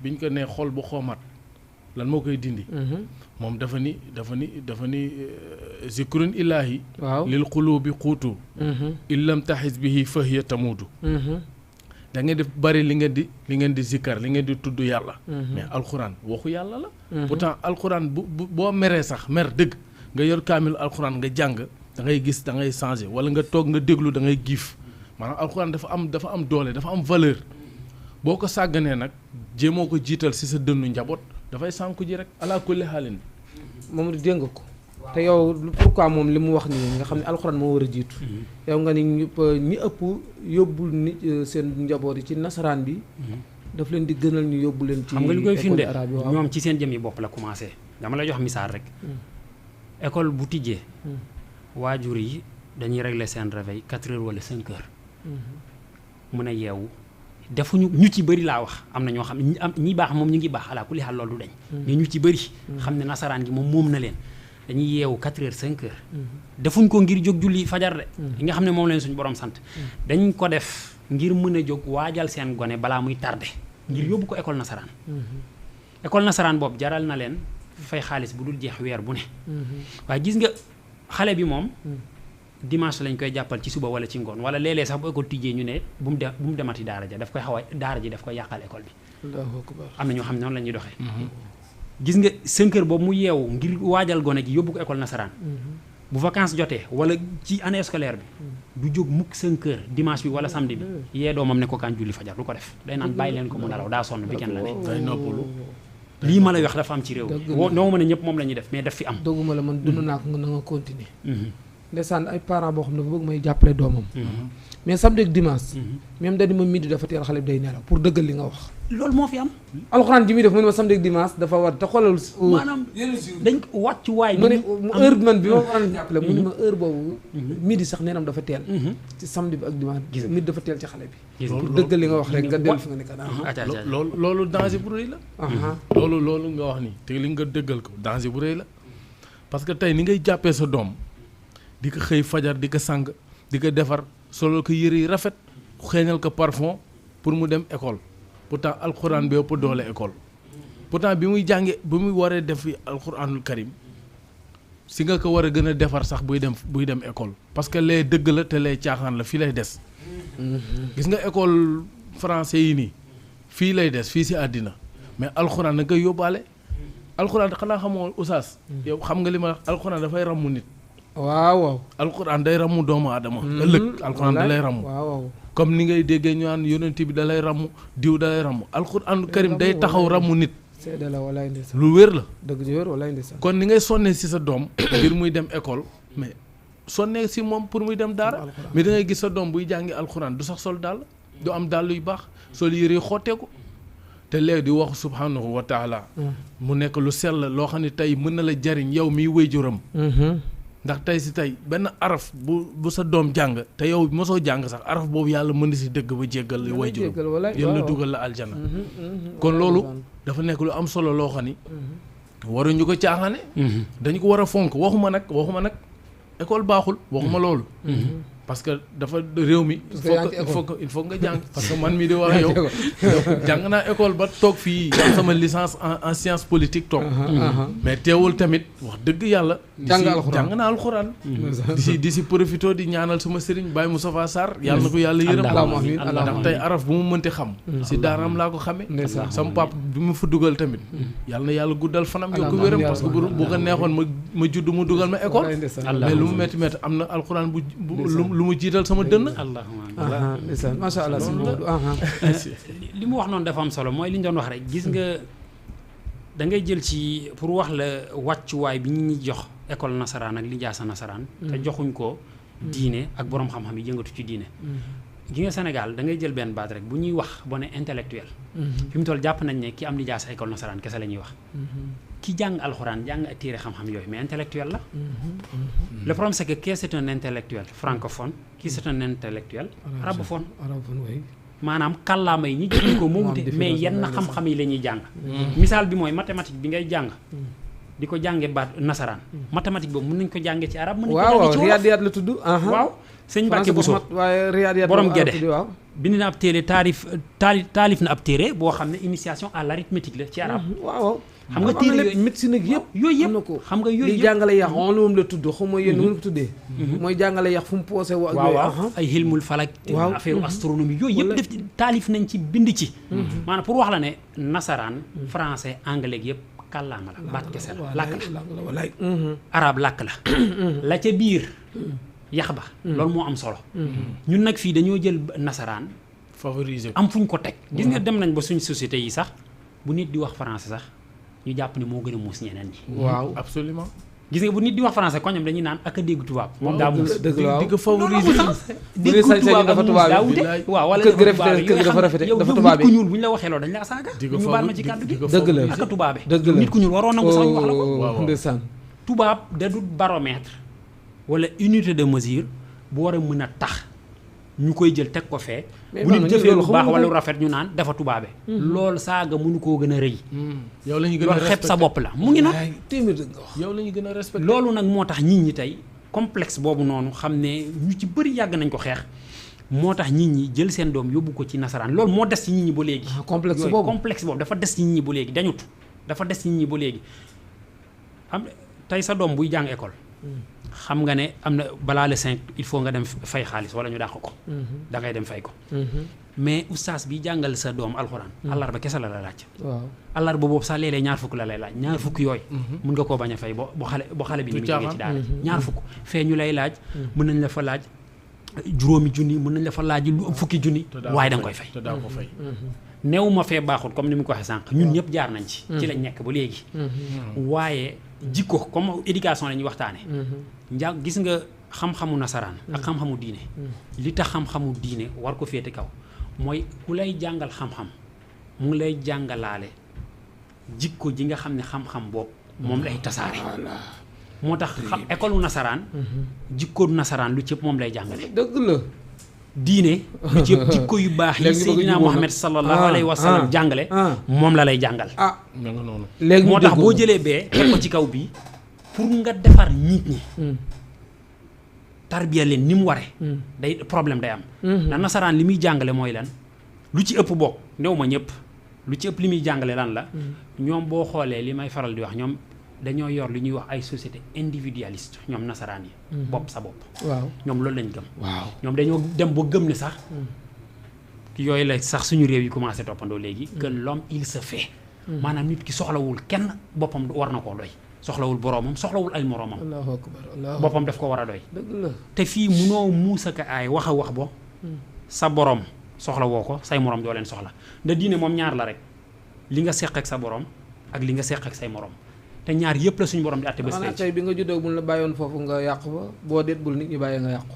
biñ ko nee xol bu xoomaat lan moo koy dindi. moom dafa ni zikrun illaahi. waaw lil qulubi xuutu. illam taxis bihi fahiya tamuudu. da ngeen di bari li ngeen di zikkar li ngeen di tudd yàlla. mais alxuraan waxu yàlla la. pourtant alxuraan boo meree sax mer dëgg nga yor kaamil alxuraan nga jàng da ngay gis da ngay changé wala nga toog nga déglu da ngay giif maanaam alxuraan dafa am doole dafa am valeur boo ko sàgganee nag jéemoo ko jiital si sa dënnu njaboot dafay sànku ji rek ala kulli xaalin. moom di dégg ko te yow pourquoi moom li mu wax nii nga xam ne alxuraan moo war a jiitu. yow nga ni ñi ëpp yóbbul ni seen njaboot yi ci nasaraan bi. daf leen di gënal ñu yóbbu leen. ci xam nga li koy firnde ñoom ci seen jëmmi bopp la commencé dama lay jox misaal rek. école bu tijjee. waajur yi dañuy régler seen réveil 4 heures wala 5 heures. mun a yeewu defuñu ñu ci bëri laa wax am na ñoo xam ñi baax moom ñu ngi baax ala kulli xaal loolu du dañ. mais ñu ci bëri. xam ne nasaraan gi moom na leen. dañuy yeewu 4 heures 5 heures. defuñ ko ngir jóg julli fajar de. li nga xam ne moom leen suñu borom sant. dañ ko def ngir mën a jóg waajal seen gone balaa muy tardé. ngir yóbbu ko école nasaraan. école nasaraan boobu jaral na leen fay xaalis bu dul jeex weer bu ne. waaye gis nga xale bi moom. dimanche lañ koy jàppal ci suba wala ci ngoon wala léeg-léeg sax bu école tijjee ñu ne bu mu demati daara ja daf koy daara ji daf koy yàqal école bi. am na ñoo xam ne noonu la ñuy doxee. gis nga 5 heures boobu mu yeewu ngir waajal gone gi yóbbu ko école nasaraan. bu vacances jotee wala ci année scolaire bi. du jóg mukk 5 heures dimanche bi wala samedi bi. yee doomam ne ko kaan julli fajar du ko def day naan bàyyi leen ko mu nelaw daa sonn bi kenn la ne. day noppalu. lii ma lay wax dafa am ci réew mi. noo ma ne ñëpp moom la ñuy def mais daf fi am. dogguma la man dund naa ko na nga continuer. ndeysaan ay parents boo xam ne bëgg may jàppale doomam. mais samedi ak dimanche. même dañu ma midi dafa teel xale bi day nelaw pour dëggal li nga wax. loolu moo fi am. alxuraan ji muy def mu ne ma samedi ak dimanche dafa war te xoolal. maanaam dañ ko wàcc waay. mu ne heure bi man bi ma waroon jàppale mu ne ma heure boobu. midi sax neenam dafa teel. ci samedi bi ak dimanche. midi dafa teel ci xale bi. pour dëggal li nga wax rek nga dellu fi nga nekk. loolu danger bu rëy la. loolu nga wax nii te li nga dëggal ko danger bu rëy la parce que tey ni ngay jàppee sa doom. di ko xëy fajar di ko sang di ko defar solo ko yëre yi rafet xeeñal ko parfum pour mu dem école pourtant alxuraan bi ëpp doole école pourtant bi muy jànge bi muy waree def alxuraanul karim si nga ko war a gën a defar sax buy dem école parce que lee dëgg la te lee caaxaan la fii lay des. gis nga école français yi nii fii lay des fii si àddina mais alxuraan da nga koy yóbbaale alxuraan xanaa xamoo oustaz yow xam nga li ma alxuraan dafay ràmmu nit. waaw alxuraan day ramu doomu aadama ëllëg alxuraan da lay ramu waaw comme ni ngay déggee ñu naan yonent bi da lay ramu diw da lay ramu alxuraanu karim day taxaw ramu nit seede la walaay ndeysaan lu wér la dëgg ju wér walaay ndeysaan kon ni ngay sonnee si sa doom ngir muy dem école mais sonnee si moom pour muy dem daara mais da ngay gis sa doom buy jàngi alxuraan du sax sol dàll du am dàll yu baax sol yére yu xotteeku te léegi di wax subhanahu wa taala mu nekk lu sell loo xam ne tey mën na la jariñ yow miy wéyjuram ndax tey si tey benn araf bu sa doom jàng te yow mosoo jàng sax araf boobu yàlla mën na si dëgg ba jéggal wéyjuram yàlla dugal la aljana kon loolu dafa nekk lu am solo loo xam ni waruñu ko caaxaane dañu ko war a fonk waxuma nag école baaxul waxuma loolu parce que dafa réew mi il faut nga jàng parce que man mii di wax yow jàng naa école ba toog fii am sama licence en science politique toog mais teewul tamit wax dëgg yàlla jàng naa alxuraan di si profité di ñaanal sama sëriñ Baye Moustapha Sarr yàlla na ko yàlla yërëm ndax tey araf bu mu mënti xam si daaraam laa ko xamee sama pap bi mu fa dugal tamit yàlla na yàlla guddal fanam yokk wéram parce que bu ko neexoon ma judd mu dugal ma école mais lu mu métti am na alxuraan lu mu jiital sama dënn macha allah li mu wax noonu dafa am solo mooy li ñu doon wax rek gis nga da ngay jël ci pour wax la wàccuwaay bi ñu jox école nasaraan ak lijaasa nasaraan te joxuñ ko diine ak borom xam-xam yi yëngatu ci diine gi nga Sénégal da ngay jël benn baat rek bu ñuy wax boo ne intellectuel fi mu toll jàpp nañ ne ki am lijaasa école nasaraan kese la ñuy wax ki jàng alxuraan jàng téere xam-xam yooyu mais intellectuel la le problème c'est que qui c'est un intellectuel francophone qui c'est un intellectuel arabophone maanaam kàllaama yi ñi jotuñ ko moo wute mais yenn xam-xam yi la ñuy jàng misaal bi mooy mathématique bi ngay jàng di ko jànge baat nasaraan mathématique boobu mën nañ ko jànge ci arab mën nañ ko jànge ci wolof riyaadiyaat la tudd waaw sëñ Mbàkke Buso waaye riyaadiyaat borom Gédé bind na ab téere taalif na ab téere boo xam ne initiation à l'arithmétique la ci arab waaw xam nga téere yooyu médecine ak yooyu am na ko xam nga yooyu li jàngale yax on la moom la tudd xam nga yéen nu ko tuddee mooy jàngale yax fu mu poosé ak waaw ay xilmul falak affaire astronomie yooyu yëpp def taalif nañ ci bind ci maanaam pour wax la ne nasaraan français anglais yëpp kàllaama la baat kese la làkk la arab làkk la ca biir yax ba loolu moo am solo ñun nag fii dañoo jël nasaraan favoriser am fuñ ko teg gis nga dem nañ ba suñ société yi sax bu nit di wax français sax ñu jàpp ne moo gën a muus ñeneen ñi waaw absolument gis nga bu nit di wax français koñam dañuy naan ak a dégg tubaab moom daa muus di ko favoriser dégg tubaab dafa tubaab daa wute waaw wala kër gi dafa rafete dafa tubaab nit ku ñuul bu ñu la waxee loolu dañ la saaga ñu baal ma ci kàddu gi dëgg la ak a tubaabe dëgg la nit ku ñuul waroon nangu sax ñu wax la ko ndeysaan tubaab da du baromètre wala unité de mesure bu war a mën a tax ñu koy jël teg ko fee bu nit jëfee lu baax wala lu rafet ñu naan dafa tubaabe loolu saaga mënu koo gën a rëy yow la ñu gën a loolu xeeb sa bopp la mu ngi noonu yow la ñu gën a respecté loolu nag moo tax nit ñi tey complexe boobu noonu xam ne ñu ci bëri yàgg nañ ko xeex moo tax nit ñi jël seen doom yóbbu ko ci nasaraan loolu moo des ci nit ñi ba léegi complexe boobu dafa des ci nit ñi ba léegi dañut dafa des ci nit ñi ba léegi am tey sa doom buy jàng école xam nga ne am na balaa le 5 il faut nga dem fay xaalis wala ñu dàq ko da ngay dem fay ko mais oustaz bi jàngal sa doom alxuraan àllarba kese la laaj àllarba boobu sax léeg-léeg ñaar fukk la lay laaj ñaar fukk yooyu mun nga koo bañ a fay bo xale bi ni mu jógee ci daara ñaar fukk fee ñu lay laaj mën nañ la fa laaj juróomi junni mën nañ la fa laaj lu fukki junni waaye da nga koy fay te daa ko fay néew ma fee baaxul comme ni mu ko waxee sànq ñun ñëpp jaar nañ ci lañ nekk ba léegi waaye jikko comme éducation la ñuy waxtaane njàng gis nga xam-xamu nasaraan ak xam-xamu diine li tax xam-xamu diine war ko féete kaw mooy ku lay jàngal xam-xam mu ngi lay jàngalaale jikko ji nga xam ne xam-xam boobu moom lay tasaare moo tax école u nasaraan jikko nasaraan lu cëpp moom lay jàngale dëgg la diine lu ci yëpp jikko yu baax yi Seydina Muhammad sallallahu alayhi wa sallam jàngale moom la lay jàngal léegi moo tax boo jëlee bee teg ko ci kaw bii pour nga defar nit ñi tarbiya leen ni mu waree day problème day am ndax nasaraan li muy jàngale mooy lan lu ci ëpp bokk néew ma ñëpp lu ci ëpp li muy jàngale lan la ñoom boo xoolee li may faral di wax ñoom dañoo yor li ñuy wax ay société individualiste ñoom nasaraan yi bopp sa bopp waaw ñoom loolu lañ gëm waaw ñoom dañoo dem ba gëm ne sax yooyu la sax suñu réew yi commencé toppandoo léegi que l'homme il se fait maanaam nit ki soxlawul kenn boppam war na koo doy soxlawul boroomam soxlawul ay moroomam. allahu akbar boppam daf ko war a doy. dëgg la te fii munoo muusaka ay wax a wax bo sa borom soxla woo ko say morom doo leen soxla nda diine moom ñaar la rek li nga seq ak sa borom ak li nga seq ak say morom te ñaar yëpp la suñu borom di àtte bés xanaa tey bi nga juddoo buñ la bàyyoon foofu nga yàqu ba boo deet bul nit ñi bàyyee nga yàqu.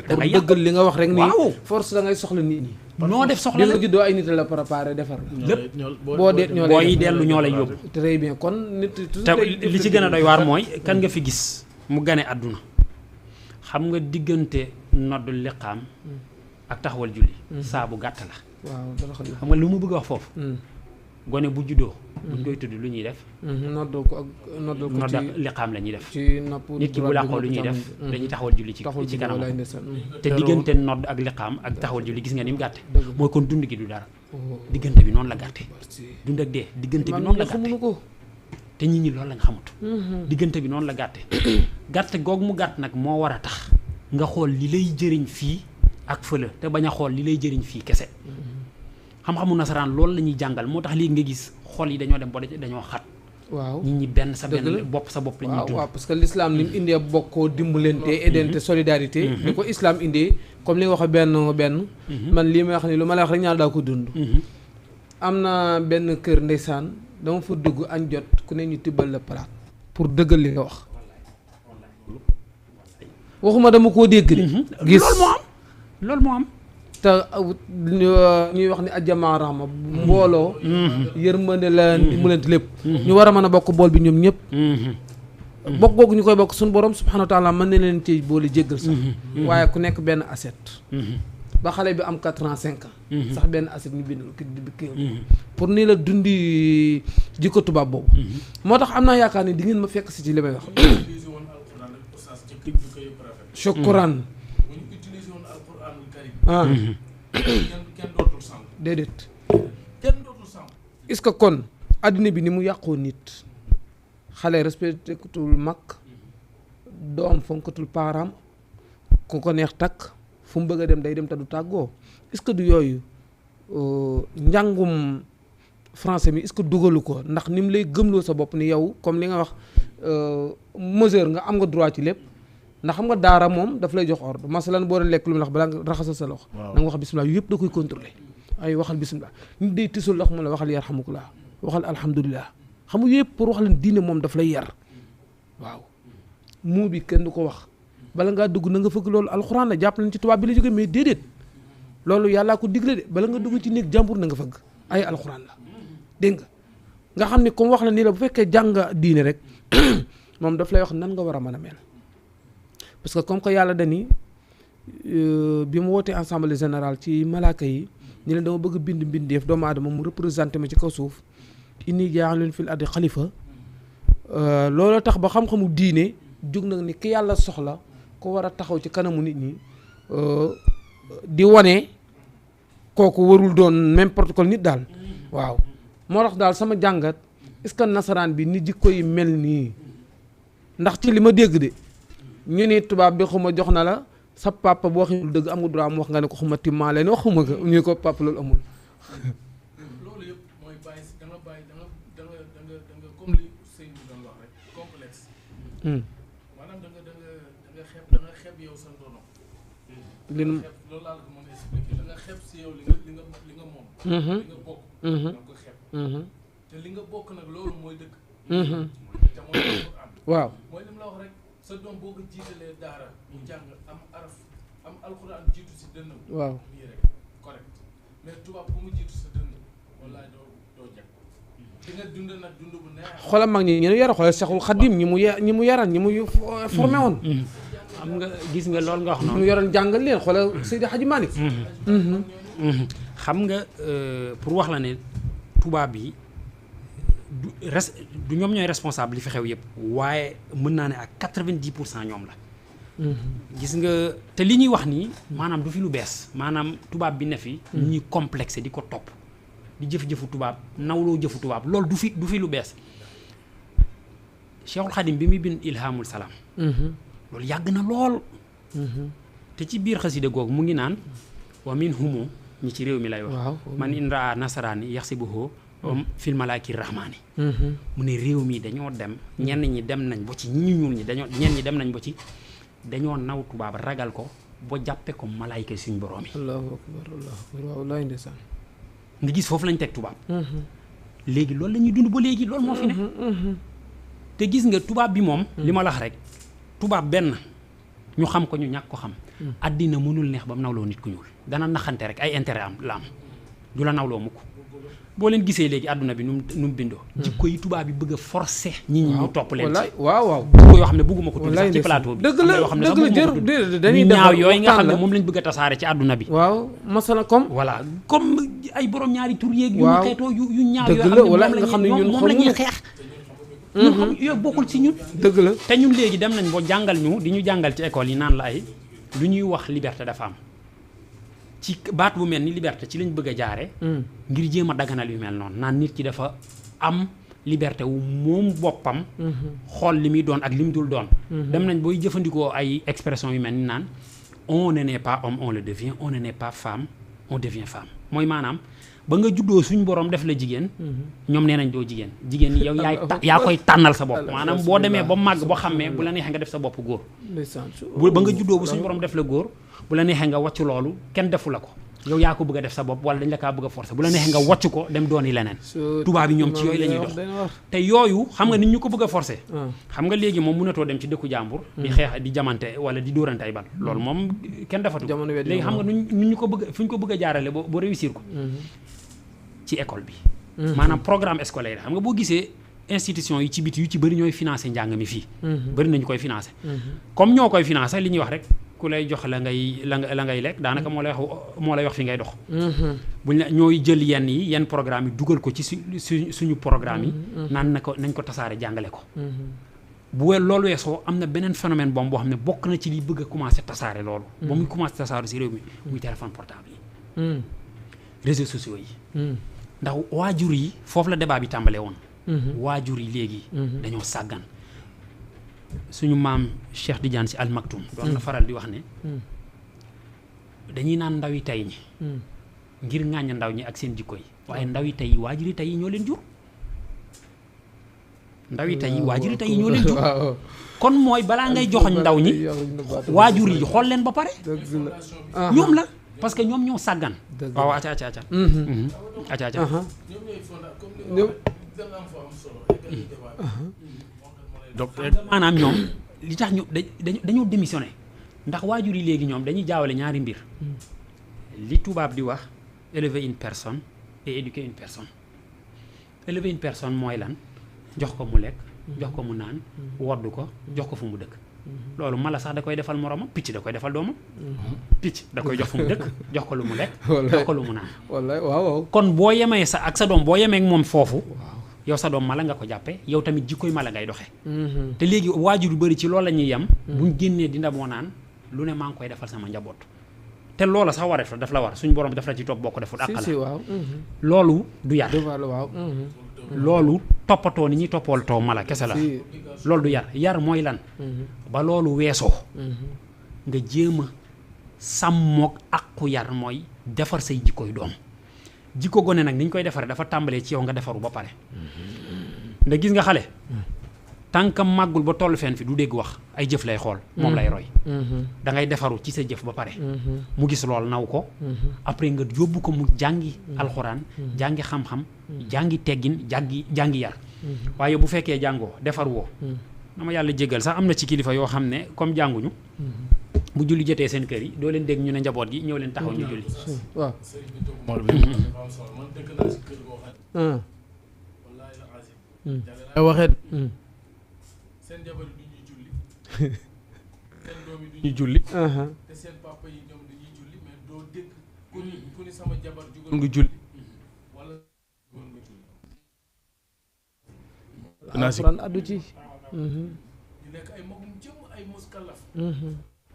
da ngay pour dëggal li nga wax rek nii. waaw force da ngay soxla nit ñi. noo def soxla bi la nga juddoo ay nit la préparé defar la. lépp boo deet ñoo lay booy dellu ñoo lay yóbbu. très bien kon nit. te li ci gën a doy waar mooy kan nga fi gis mu gane àdduna xam nga diggante noddu liqaam ak taxawal julli. saa bu gàtt la. waaw dara xam nga lu mu bëgg a wax foofu. gone bu juddoo. buñ koy tudd lu ñuy def. noddal ko ak noddal ko nodd ak liqaam la ñuy def. ci nopp nit ki bu làqoo lu ñuy def dañuy taxawal julli ci kanam te diggante nodd ak liqaam ak taxawal julli gis nga ni mu gàtte mooy kon dund gi du dara diggante bi noonu la gàtte dund ak dee diggante bi noonu la gàtte te nit ñi loolu lañ xamut diggante bi noonu la gàtte gàtte googu mu gàtt nag moo war a tax nga xool li lay jëriñ fii ak fële te bañ a xool li lay jëriñ fii kese xam-xamu nasaraan loolu la ñuy jàngal moo tax léegi nga gis xol yi dañoo dem ba dañoo xat waaw nit ñi benn sa benn bopp sa bopp la ñuy dund waaw parce que l'islam ni mu indee bokkoo dimbalante aidante solidarité ni ko islam indee comme li nga wax benn man lii may wax ni lu ma la wax rek ñaar daa ko dund am na benn kër ndeysaan dama fa dugg añ jot ku ne ñu tibbal la palaat pour dëggal li nga wax waxuma dama koo dégg de gis loolu moo am te ñuy wax ni ajjamaa rahma mbooloo yërmande la dimbalante lépp ñu war a mën a bokk bool bi ñoom ñëpp bokk googu ñu koy bokk suñu borom subhanahu wa taala mën na leen ci boole jéggal sax waaye ku nekk benn assiette ba xale bi am 4 ans 5 ans sax benn assiette ñu bind ki pour nii la dundi jikko tubaab boobu moo tax am naa yaakaar ni di ngeen ma fekk si ci li may wax shukran kenn dootul sànq déedéet kenn dootul sànq est-ce que kon addina bi ni mu yàqoo nit xale respecté kutul mag doom fonkatul parent ku ko neex takk fu mu bëgg a dem day dem te du tàggoo est-ce que du yooyu njàngum français mi est-ce que dugalu ko ndax ni mu lay gëmloo sa bopp ni yow comme li nga wax mesure nga am nga droit ci lépp ndax xam nga daara moom daf lay jox ordre masalan boo doon lekk lu mu la wax balaa nga raxasal sa loxo na nga wax bisimilah yu yëpp da koy contrôler ay waxal bisimilah nit day tisul loxo mu la waxal yarhamukallah waxal alhamdulilah xam nga yëpp pour wax leen diine moom daf lay yar waaw muu bi kenn du ko wax bala ngaa dugg na nga fëgg loolu alxuraan la jàpp nañ ci tubaab bi la jógee mais déedéet loolu yàllaa ko digle de bala nga dugg ci néeg jàmbur na nga fëgg ay alxuraan la dégg nga xam ni comme wax la nii la bu fekkee jàng diine rek moom daf lay wax nan nga war a mën a mel parce que comme que yàlla dani bi mu wootee assemblée générale ci malaaka yi ñu leen dama bëgg bind mbindeef doomu aadama mu représenté ma ci kaw suuf inni ja'ilun fil ardi xalifa loolu tax ba xam-xamu diine jóg nag ni ki yàlla soxla ko war a taxaw ci kanamu nit ñi di wane kooku warul doon n'importe quel nit daal waaw moo tax daal sama jàngat est-ce que nasaraan bi ni jikko yi mel nii ndax ci li ma dégg de ñu ni tubaab bi xuma jox na la sa papa boo xamul dëgg amul droit mu wax nga ne ko xuma timmaa leen waxuma ko ñu ko papa loolu amul. loolu yëpp mooy bàyyi da nga bàyyi da nga comme li sëñ bi doon wax rek complexe. maanaam da nga xeeb yow sa ndono. loolu laa la ko mën a expliquer da nga xeeb si yow li nga moom. li nga bokk. da nga ko xeeb. te li nga bokk nag loolu mooy dëgg. te mooy Alxuraan. waaw mooy li mu la wax rek. sa doom boo ko jiitalee daara mu jàng am araf am alxuraan jiitu si dënnam waaw lii rek correct mais tubaab bu mu jiitu sa dënn wallaay doo jag di nga dund nag dund bu neex xoolal mag ñi ñu yara xoolal Seexul Xadim ñi mu yaran ñi mu formé woon xam nga gis nga loolu nga wax noonu ñu yoroon jàngal leen xoolal Seydi Hadji Malick xam nga pour wax la ne tubaab yi du ñoom ñooy responsable li fi xew yëpp waaye mën naa ne ak 90% ñoom la gis nga te li ñuy wax nii maanaam du fi lu bees maanaam tubaab bi ne fi ñuy complexé di ko topp di jëf-jëfu tubaab nawloo jëfu tubaab loolu du fi lu bees Cheikhul Khadim bi muy bind Ilhamul Salaam loolu yàgg na lool te ci biir xasida googu mu ngi naan wa min humo ñi ci réew mi lay wax man in raa nasaraani yaxsibuhu fil malaaki rahmaani mu ne réew mi dañoo dem ñenn ñi dem nañ ba ci ñi ñuul ñi ñenn ñi dem nañ ba ci dañoo naw tubaab ragal ko ba jàppe ko malaayka suñ borom yi. allahu akbar waaw lay ndeysaan. nga gis foofu lañ teg tubaab. léegi loolu la ñuy dund ba léegi loolu moo fi ne. te gis nga tubaab bi moom. li ma la wax rek tubaab benn ñu xam ko ñu ñàkk ko xam. àddina mënul neex ba mu nawloo nit ku ñuul dana naxante rek ay intérêt am la am du la nawloo mukk boo leen gisee léegi àdduna bi nu mu bindoo. jikko yi tubaab bi bëgg a forcer. nit ñi ñu topp leen ci waaw jikko yoo xam ne bëgguma ko tudd sax ci plateau bi. dëgg la dañuy ñaaw yooyu nga xam ne moom lañ bëgg a tasaare ci àdduna bi. waaw masala comme. voilà comme ay borom ñaari tur yeeg. yu xeetoo yu ñaaw yoo xam ne moom la ñuy xeex. ñun xam yooyu bokkul ci ñun. dëgg la te ñun léegi dem nañ boo jàngal ñu di ñu jàngal ci école yi naan la ay lu ñuy wax liberté dafa am ci baat bu mel ni liberté ci lañ bëgg a jaare ngir jéem a daganal yu mel noonu naan nit ki dafa am liberté wu moom boppam xool li muy doon ak li mu dul doon dem nañ booy jëfandikoo ay expression yu mel ni naan on ne naît pas homme on le devient on ne naît pas femme on devient femme mooy maanaam ba nga juddoo suñ borom def la jigéen ñoom nee nañ doo jigéen jigéen ñi yow yaa koy tànnal sa bopp maanaam boo demee ba màgg boo xammee bu la neexee nga def sa bopp góor ba nga juddoo bu suñ borom def la góor bu la neexee nga wàcc loolu kenn defu la ko yow yaa ko bëgg a def sa bopp wala dañ la kaa bëgg a forcer bu la neexee nga wàcc ko dem dooni leneen tubaab yi ñoom ci yooyu la ñuy dox te yooyu xam nga nit ñu ko bëgg a forcer xam nga léegi moom mënatoo dem ci dëkku jàmbur di xeex di jamante wala di dóorante ay bal loolu moom kenn defatu léegi xam nga nu ñu ko bëgg fu ñu ko bëgg a jaarale ba réussir ko ci école bi maanaam programme scolaire xam nga boo gisee institution yi ci biti yu ci bëri ñooy financé njàng mi fii bëri nañu koy financé comme ñoo koy financé li ñuy wax rek ku lay jox la ngay lekk daanaka moo lay wax fi ngay dox buñ la ñooy jël yenn programme yi dugal ko ci suñu programme yi naan nañ ko tasaare jàngale ko bu loolu weesoo am na beneen phénomène boo xam ne bokk na ci li bëgg a commencé tasaare loolu ba muy commencé tasaare si réew mi muy téléphone portable yi réseaux sociaux yi ndax waajur yi foofu la débat bi tàmbalee woon waajur yi léegi dañoo sàggan suñu maam Cheikh Tidiane Sy Al Maktoum doon na faral di wax ne dañuy naan ndaw yi tey ñi ngir ŋàññ ndaw ñi ak seen jikko yi waaye ndaw yi tey waajur yi tey yi ñoo leen jur ndaw yi tey waajur yi tey ñoo leen jur kon mooy balaa ngay joxoñ ndaw ñi waajur yi xool leen ba pare ñoom la parce que ñoom ñoo sàggan waaw acca maanaam ñoom li tax ñu dañoo démissionné ndax waajur yi léegi ñoom dañuy jaawale ñaari mbir li tubaab di wax élever une personne et éduquer une personne élever une personne mooy lan jox ko mu lekk jox ko mu naan woddu ko jox ko fu mu dëkk loolu mala sax da koy defal moromam picc da koy defal doomam picc da koy jox fu mu dëkk jox ko lu mu lekk jox ko lu mu naan waaw kon boo yemee ak sa doom boo yemee ak moom foofu yow sa doom mala nga ko jàppe yow tamit jikkoy mala ngay doxee te léegi waajur yu bëri ci loolu la ñuy yem buñ génnee di ndamoo naan lu ne maa ngi koy defal sama njaboot te loola sax wareef la daf la war suñ borom daf la ci topp boo ko deful àq la loolu du yar loolu toppatoo ni ñuy toppatoo mala kese la loolu du yar mooy lan ba loolu weesoo nga jéem a sàmmoog àqu yar mooy defar say jikkoy doom jikko gone nag ni ñu koy defaree dafa tàmbalee ci yow nga defaru ba pare ndax gis nga xale tànkam màggul ba toll fenn fi du dégg wax ay jëf lay xool moom lay roy da ngay defaru ci sa jëf ba pare mu gis lool naw ko après nga yóbbu ko mu jàngi alxuraan jàngi xam-xam jàngi teggin jàngi yar waaye bu fekkee jàngoo defar woo dama yàlla jéggal sax am na ci kilifa yoo xam ne comme jànguñu bu julli jotee seen kër yi doo leen dégg ñu ne njaboot gi ñëw leen taxaw ñu julli waaw ay waxee seen jabar yi du ñuy julli seen doom yi du ñuy julli te seen papa yi ñoom dañuy julli mais doo dégg ku ni sama jabar jugoon nga julli wala jugoon nga julli alxuraan addu ci ñu nekk ay magum jëm ay muskalaf yoo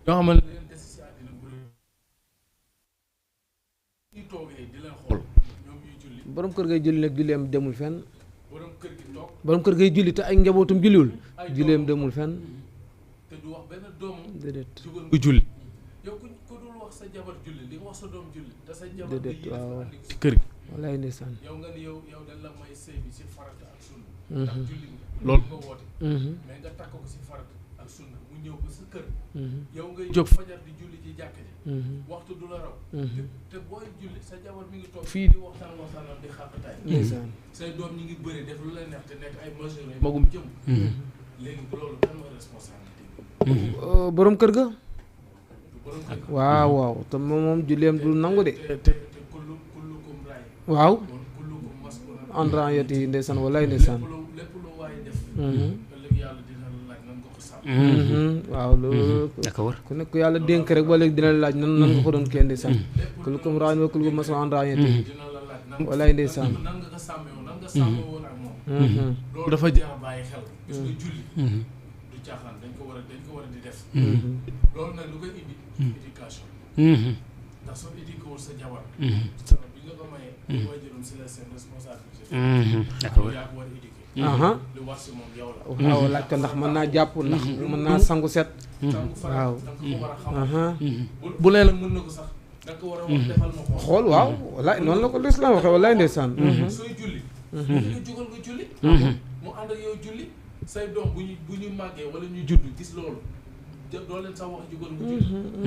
xamante ne leen des si àddina bu ñuy toogee di leen xool ñoom ñuy julli borom kër ngay julli nag julleem demul fenn borom kër gi toog borom kër ngay julli te ay njabootum julliwul julleem demul fenn te du wax benn doomam déedéet jugoon nga julli yow ku dul wax sa jabar julli li nga wax sa doom julli te sa jabar déedéet waaw si kër gi wallaay ndeysaan yow nga ni yow dañ la may sëy bi si farata ak sunna ndax julli nga loolu nga woote mais nga takk ko si farata ak sunna mu ñëw ba sa kër yow ngay jóg fajar di julli ci jàkk ji waxtu du la raw te booy julli sa jabar mi ngi toog fii di waxtaan di xàqataay ndeysaan say doom ñi ngi bëri def lu lay neex te nekk ay mesures yi magum jëm léegi loolu kan mooy responsabilité borom kër ga waaw te moom julleem du nangu de te kullukum raay waaw kullukum mas'uulun an ra'iyyatihi ndeysaan wallaay ndeysaan lépp lu waaye def ëllëg yàlla dina la laaj nan nga ko sàmm waaw loolu ku nekk yàlla dénk rek ba léegi dina la laaj nan nga ko doon kee ndeysaan kullukum raa'in wa kullukum mas'uulun an ra'iyyatihi dina la laaj wallaay ndeysaan nan nga ko sàmmee woon nan nga sàmmee woon ak moom loolu dafa jar a bàyyi xel gis nga julli du caaxaan dañ ko war a di def loolu nag lu koy indi éducation ndax soo éduqué wul sa jabar sama bi nga ko mayee mooy jërum si la seen responsabilité yaa ko war a éduqué lu war si moom yow la waaw laaj ko ndax mën naa jàpp ndax mën naa sangu set sangu faral da nga ko war a xam bu bu lee la mën na ko sax da nga ko war a wax defal ma xool waaw wallaay noonu la ko lislaam waxee wallaay ndeysaan sooy julli nga jugal nga julli mu ànd ak yow julli say doom bu ñu màggee wala ñu judd gis loolu doo leen sax wax jugal nga julli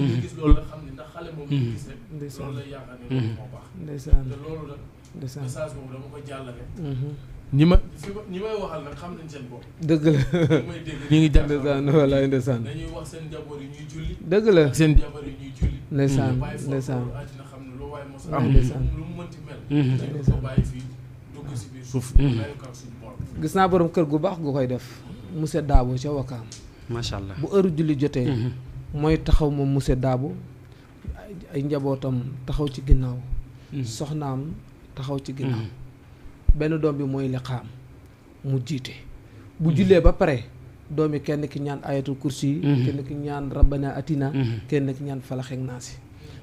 ñu gis loolu la xam ne ndax xale moom ñu gis rek loolu lay yaakaar ne loolu moo baax ndeysaan te loolu la ndeysaan message boobu dama ko jàllale ñi may waxal nag xam nañ seen bopp dëgg la ñi may dégg ñi ngi jàng ndeysaan wallaay ndeysaan dañuy wax seen njaboot yi ñuy julli dëgg la seen jabar yi ñuy julli ndeysaan bàyyi ndeysaan foofu àddina xam ne lu waaye mos am ndeysaan lu mu mënti mel dañ ko bàyyi fii dugg si biir suuf layu kaw suñu borom gis naa borom kër gu baax gu koy def monsieur Dabo ca Wakaam macha allah bu heure julli jotee mooy taxaw moom monsieur Dabo ay njabootam taxaw ci ginnaaw soxnaam taxaw ci ginnaaw benn doom bi mooy liqaam mu jiite bu jullee ba pare doom yi kenn ki ñaan ayatul kursi kenn ki ñaan rabbana atina kenn ki ñaan falaxeek naasi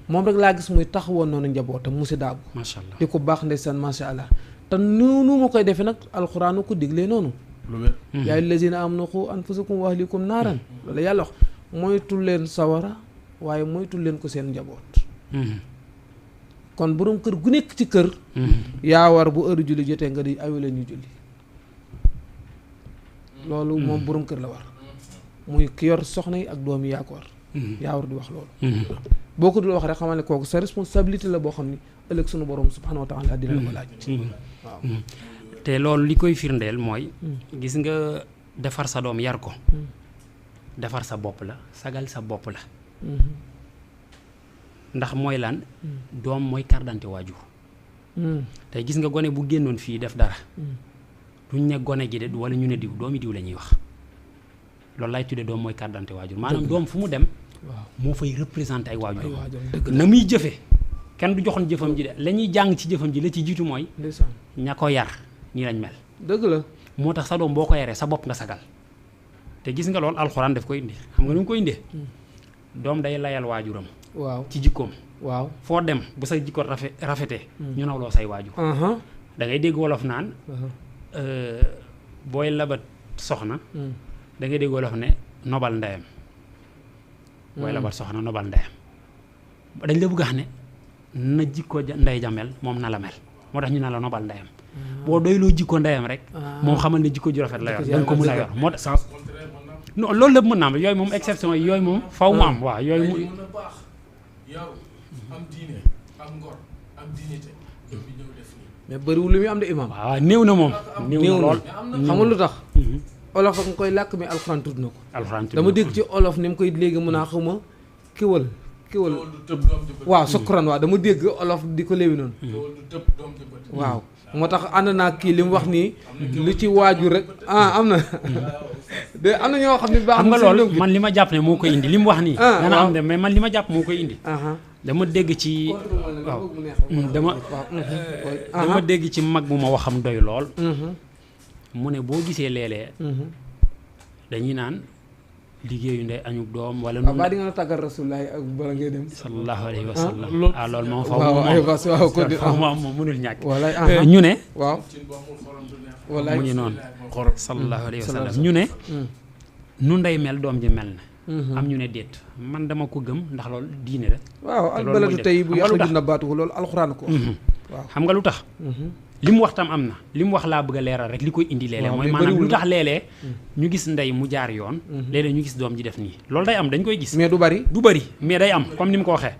moom rek laa gis muy taxawoon noonu njabootam monsieur Dabo macha allah di ko baax ndeysaan macha allah te noonu ma koy defee nag alxuraan ko diglee noonu lu wér yaa allazina amanu qu anfusakum wa ahlikum naaran loolu yàlla wax moytu leen sawara waaye moytu leen ko seen njaboot kon borom kër gu nekk ci kër yaa war bu heure julli jotee nga di ayu leen ñu julli loolu moom borom kër la war muy ki yor soxna yi ak doom yi yaa ko war yaa war di wax loolu boo ko dul wax rek xamal ne kooku sa responsabilité la boo xam ni ëllëg sunu borom subhanahu wa taala dina la ko laaj waaw te loolu li koy firndeel mooy gis nga defar sa doom yar ko defar sa bopp la sagal sa bopp la ndax mooy lan doom mooy carte d'identité waajur tey gis nga gone bu génnoon fii def dara duñ ne gone gi de wala ñu ne diw doomi diw la ñuy wax loolu lay tuddee doom mooy carte d'identité waajur maanaam doom fu mu dem moo fay représenté ay waajur na muy jëfe kenn du joxoon jëfam ji de la ñuy jàng ci jëfam ji la ci jiitu mooy ña ko yar ñii lañ mel dëgg la moo tax sa doom boo ko yaree sa bopp nga sagal te gis nga loolu alxuraan daf koy indi xam nga nu mu koy indee doom day layal waajuram waaw ci jikkoom waaw foo dem bu sa jikko rafetee ñu nawloo say waajur da ngay dégg wolof naan booy labat soxna da ngay dégg wolof ne nobal ndeyam booy labat soxna nobal ndeyam dañ la bëgg a xam ne na jikko ndey ja mel moom na la mel moo tax ñu ne la nobal ndeyam boo doyloo jikko ndeyam rek moom xamal ne jikko ju rafet la yor da nga ko mën a yor moo tax non loolu lépp mën naa am yooyu moom exception yi yooyu moom faw mu am waaw yooyu mu mën a baax yow am diine am ngor am dignité doom bi ñëw def nii mais bëriwul lu muy am de imam waaw néew na moom néew na lool xamul lu tax olof ak nga koy làkk mais alxuraan tudd na ko alxuraan dama dégg ci olof ni mu koy léegi mën naa xawma kiwal waaw sukkuran waaw dama dégg olof di ko léewi noonu waaw moo tax ànd naa kii li mu wax nii lu ci waajur rek am na de am na ñoo xam ne baax xam nga loolu man li ma jàpp ne moo koy indi li mu wax nii dana am de mais man li ma jàpp moo koy indi dama dégg ci waaw dama dégg ci mag bu ma waxam doy lool mu ne boo gisee léeg-léeg dañuy naan liggéeyu ndey añub doom wala nu ba di nga tàggal rasulullah ak bala ngay dem sallallahu alayhi wa sallam loolu moom faw mu am moom mënul ñàkk ñu ne waaw mu ngi noonu sallallahu alayhi wa sallam ñu ne nu ndey mel doom ji mel na am ñu ne déet man dama ko gëm ndax loolu diine la waaw al baladu tey bu yaxruju nabaatuhu loolu alxuraan ko xam nga lu tax li mu wax tam am na li mu wax laa bëgg a leeral rek li koy indi léeg-léeg mooy maanaam lu tax léeg-léeg ñu gis ndey mu jaar yoon léeg-léeg ñu gis doom ji def nii loolu day am dañ koy gis mais du bari mais day am comme ni mu ko waxee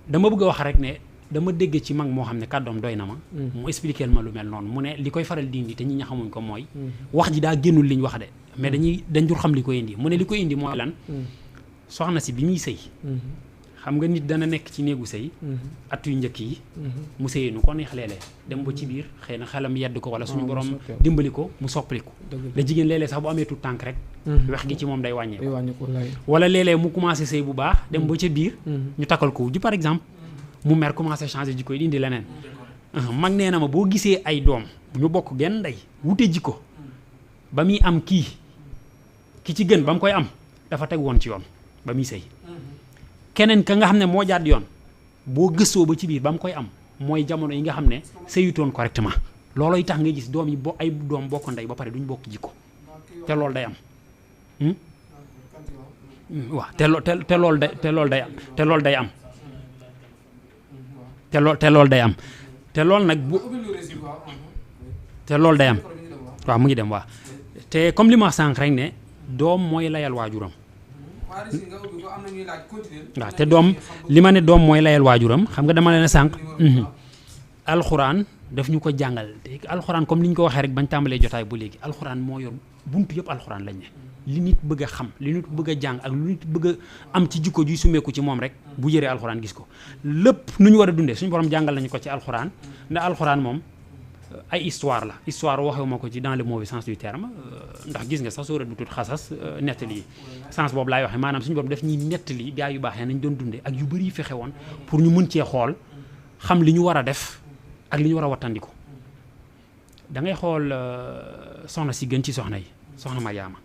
dama bëgg a wax rek ne dama dégg ci mag moo xam ne kàddoom doy na ma mu expliquer ma lu mel noonu mu ne li koy faral di indi te ñi ña xamuñ ko mooy wax ji daa génnul li ñu wax de mais dañ dul xam li koy indi mu ne li koy indi mooy lan soxna si bi muy sëy xam nga nit dana nekk ci néegu sëy at yu njëkk yi mu sëyee nu ko neex léeg-léeg dem ba ci biir xëy na xelam yedd ko wala suñu borom dimbali ko mu soppaliku la jigéen léeg-léeg sax bu amee tout tànk rek wex gi ci moom day wàññeeku wala léeg-léeg mu commencé sëy bu baax dem ba ca biir ñu takkal ko ji par exemple mu mer commencé changer jikko yi indi leneen mag nee na ma boo gisee ay doom ñu bokk genn ndey wute jikko ba muy am ki ci gën ba mu koy am dafa teg woon ci yoon ba muy sëy keneen ka nga xam ne moo jàdd yoon boo gëstoo ba ci biir ba mu koy am mooy jamono yi nga xam ne sëyutoon correctement loolooy tax nga gis doom yi ay doom bokk ndey ba pare duñ bokk jikko te loolu day am waaw te loolu day am te loolu day am te loolu day am te loolu nag bu te loolu day am waaw mu ngi dem waaw te comme li ma wax sànq rek ne doom mooy layal waajuram waaw te doom li ma ne doom mooy layal waajuram xam nga dama leen a sànq alxuraan daf ñu ko jàngal te alxuraan comme li ñu ko waxee rek bañ tàmbalee jotaay bu léegi alxuraan moo yor buntu yëpp alxuraan lañ ne li nit bëgg a xam li nit bëgg a jàng ak lu nit bëgg a am ci jikko juy sumeeku ci moom rek bu jëree alxuraan gis ko lépp nu ñu war a dundee suñu borom jàngal nañu ko ci alxuraan ndax alxuraan moom ay histoire la histoire waxewuma ko ci dans le mauvais sens du terme ndax gis nga sax sóorat bu tudd xasas nettali yi sens boobu laay waxee maanaam suñu borom def ñuy nettali gaa yu baax ya nañ doon dundee ak yu bëri yi fexe woon pour ñu mën cee xool xam li ñu war a def ak li ñu war a wattandiku da ngay xool soxna si gën ci soxna yi soxna Mariama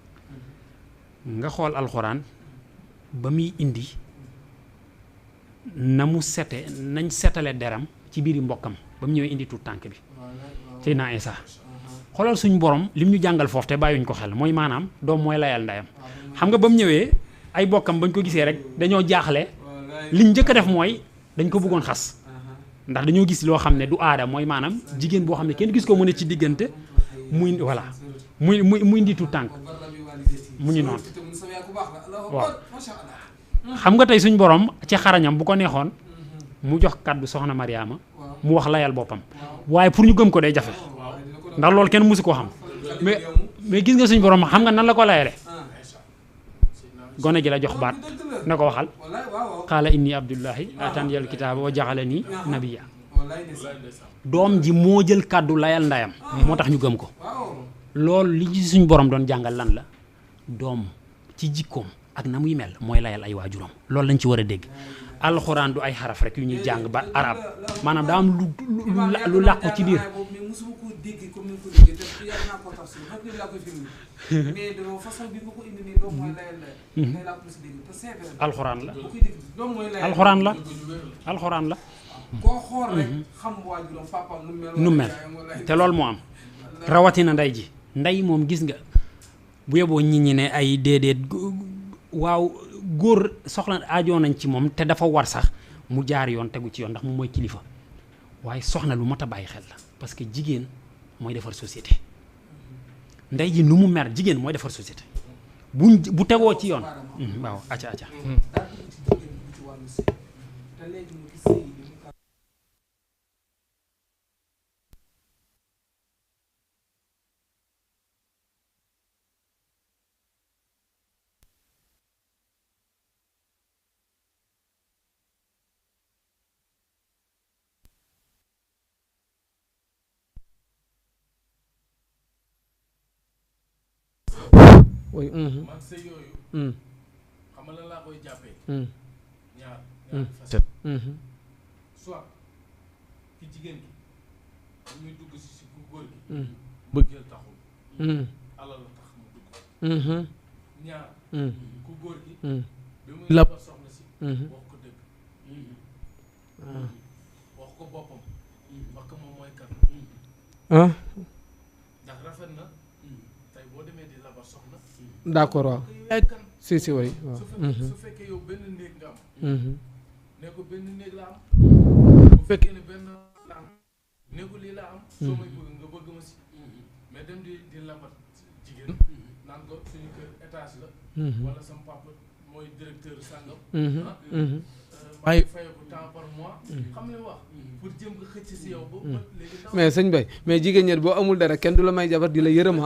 nga xool alxuraan ba muy indi na mu sete nañ setale deram ci biiri mbokkam ba mu ñëwee indi tuut tànk bi ci naa Isa xoolal suñ borom lim ñu jàngal foofu te bàyyuñ ko xel mooy maanaam doom mooy layal ndeyam xam nga ba mu ñëwee ay bokkam bañ ko gisee rek dañoo jaaxle liñ njëkk a def mooy dañ ko bëggoon xas ndax dañoo gis loo xam ne du aada mooy maanaam jigéen boo xam ne kenn gis ko mu ne ci diggante muy voilà muy indi tuut tànk mu ngi noonu waaw xam nga tey suñ borom ci xarañam bu ko neexoon mu jox kàddu soxna Mariama mu wax layal boppam waaye pour ñu gëm ko day jafe ndax loolu kenn musu koo xam mais gis nga suñ borom xam nga nan la ko layale gone gi la jox baat na ko waxal qaala inni abdullahi atani al kitaaba wa jaxalani nabiya doom ji moo jël kàddu layal ndayam moo tax ñu gëm ko loolu li ci suñ borom doon jàngal lan la doom ci jikkoom ak na muy mel mooy layal ay waajuram loolu lañ ci war a dégg alxuraan du ay xaraf rek yu ñuy jàng ba arab maanaam daa am lu làqu ci biir alxuraan la alxuraan la nu mel te loolu moo am rawatina ndey ji ndey moom gis nga bu yeboo nit ñi ne ay déedéet waaw góor soxla aajoo nañ ci moom te dafa war sax mu jaar yoon tegu ci yoon ndax moom mooy kilifa waaye soxna lu mat a bàyyi xel la parce que jigéen mooy defar société ndey ji nu mu mer jigéen mooy defar société bu tegoo ci yoon waaw acca oui. man sëy yooyu. xam nga lan laa koy jàppee. ñaar facette. soit ki jigéen gi dañuy dugg si ku góor gi. bëggeel taxul. alal la tax mu dugg. ñaar ku góor gi. bi muy la soxna si. wax ko dëgg. wax ko boppam. wax ko moom mooy kan. ndax rafet na. tey boo demee di labar soxna. d'accord waaw. si way waaw. su fekkee yow benn néeg nga am. ne ko benn néeg la am. bu fekkee ne benn la am néegu lii laa am soo may bëgg nga bëgg ma si mais dem di labat jigéen naan ko suñu kër étage la wala sama papa mooy directeur sàngam waaye fayeku temps par mois xam ne wax pour jëm nga xëcc si yow ba léegi mais sëñ Bay mais jigéen ñet boo amul dara kenn du la may jabar di la yërëm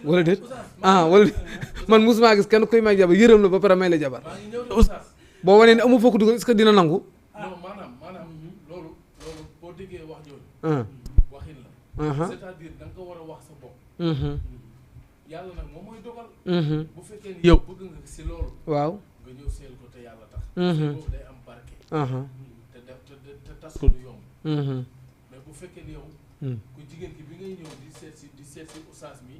wala déet wala man musuma gis kenn kuy may jabar yërëm la ba pare may la jabar boo wanee ne amu foo ko dugal est-ce que dina nangu non maanaam loolu boo déggee wax jooju waxin la c'est-à-dire da nga ko war a wax sa bopp yàlla nag moom mooy dogal bu fekkee ni yow bëgg nga si loolu waaw nga ñëw seel ko te yàlla tax boobu day am barke te tas ko lu yomb mais bu fekkee ni yow ku jigéen ki bi ngay ñëw di seet si oustaz mi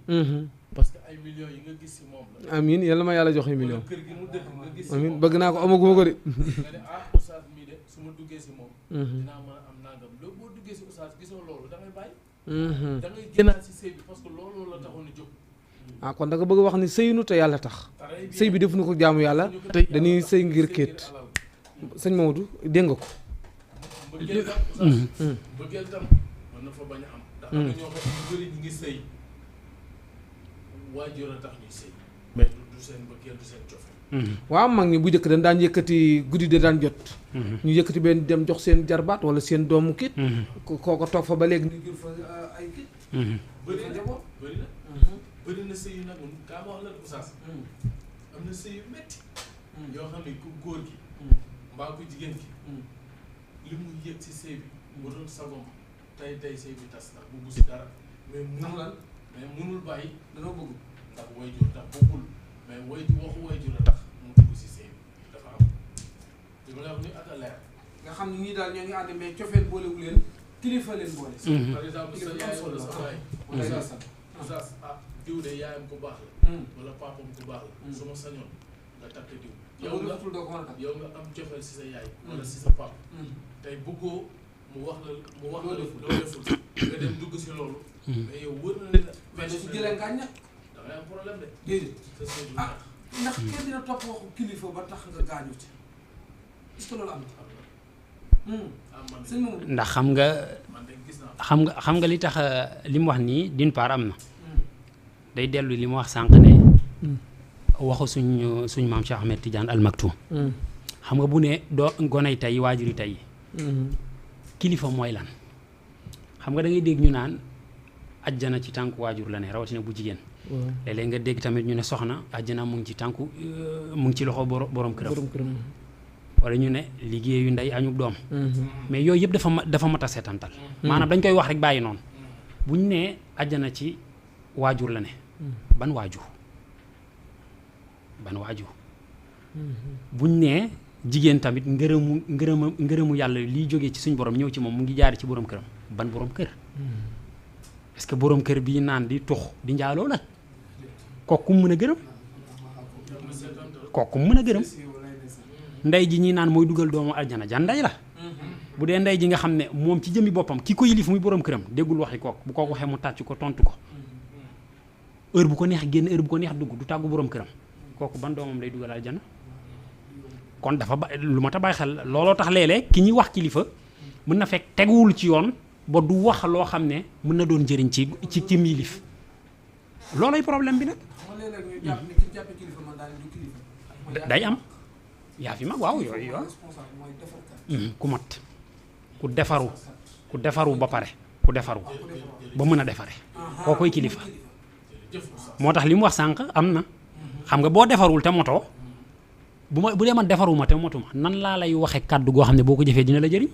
parce que ay millions yi nga gis si moom la amiin yàlla ma yàlla jox ay millions kër gi mu dëkk nga gis si amiin moom bëgg naa ko amaguma ko de nga ne oustaz mi de su ma duggee si moom dinaa mën a am nangam loolu boo duggee si oustaz gisoo loolu da ngay bàyyi da ngay génnaat si sëy bi parce que loolu la taxoon a jóg kon da nga bëgg wax ni sëynu te yàlla tax sëy bi defuñu ko jaamu yàlla dañuy sëy ngir kéet sëñ Maodo dégg nga ko mbëggeel tam mbëggeel tam mën na fa bañ a am ndax am na ñoo xam ne ñu bëri ñu ngi sëy waajur a tax ñuy sëy mais du seen mbëggeel du seen cofe waaw mag ñi bu njëkk dañ daan yëkkati guddi de daan jot ñu yëkkati benn dem jox seen jarbaat wala seen doomu kit kooko toog fa ba léegi ñu jur fa ay kit bëri na bëri na sëy yu nag kaa ma wax la oustaz am na sëy yu metti yoo xam ne ku góor gi mbaa ku jigéen gi li mu yëg ci sëy bi bu doon sagom tey sëy bi tas ndax bugg si dara mais munul bàyyi dana bëgg ndax wayjur ndax bëggul mais waxu wayjur a tax mu dugg si sëy bi dafa am li ma la wax ni ak a leer nga xam ne ñii daal ñoo ngi ànd mais cofeel boolewu leen kilifa leen boole par exemple sa yaay wala sa baay oustaz diw de yaayam ku baax la wala papam ku baax la su ma sañoon nga takk diw yow nga am cofeel si sa yaay wala si sa pap tey bëggoo mu wax la loo deful nga dem dugg si loolu mais yow wër na leen mais su jëlee ngaañ nag da ngay am problème de déedéet sa sëy du ndax kenn dina topp waxu kilifa ba tax nga gaañu ci est-ce que loolu am na ndax xam nga li tax li mu wax nii d'une part am na day dellu li mu wax sànq ne waxu suñ maam Cheikh Ahmed Tidiane Al Maktoum xam nga bu ne doo goney tey waajuri tey kilifa mooy lan xam nga da ngay dégg ñu naan ajjana ci tànku waajur la ne rawatina bu jigéen léeg-léeg nga dégg tamit ñu ne soxna ajjana mu ngi ci tànku mu ngi ci loxo borom këram wala ñu ne liggéeyu ndey añub doom mais yooyu yëpp dafa mat a seetantal maanaam dañ koy wax rek bàyyi noonu bu ñu nee ajjana ci waajur la ne ban waajur buñ nee jigéen tamit ngërëmu yàlla liy jógee ci suñ borom ñëw ci moom mu ngi jaari ci borom këram ban borom kër est-ce que borom kër bii naan di tux di njaaloo la kooku mën a gërëm ndey ji ñi naan mooy dugal doomu aljana jan ndey la bu dee ndey ji nga xam ne moom ci jëmmi boppam ki ko yilif muy borom këram déggul waxi kooku bu ko waxee mu tàcc ko tontu ko heure bu ko neex génn heure bu ko neex dugg du tàggu borom këram kooku ban doomam lay dugal aljana kon dafa lu ma ta bàyyi xel looloo tax léeg-léeg ki ñuy wax kilifa mën na fekk teguwul ci yoon ba du wax loo xam ne mën na doon njëriñ ci milif loolay problème bi nag day am yaa fi mag waaw yooyu ku mat ku defaru ba pare ku defaru ba mën a defare koo koy kilifa moo tax li mu wax sànq am na xam nga boo defarul te motoo bu dee man defaruma te motuma nan laa lay waxe kàddu goo xam ne boo ko jëfee dina la jëriñ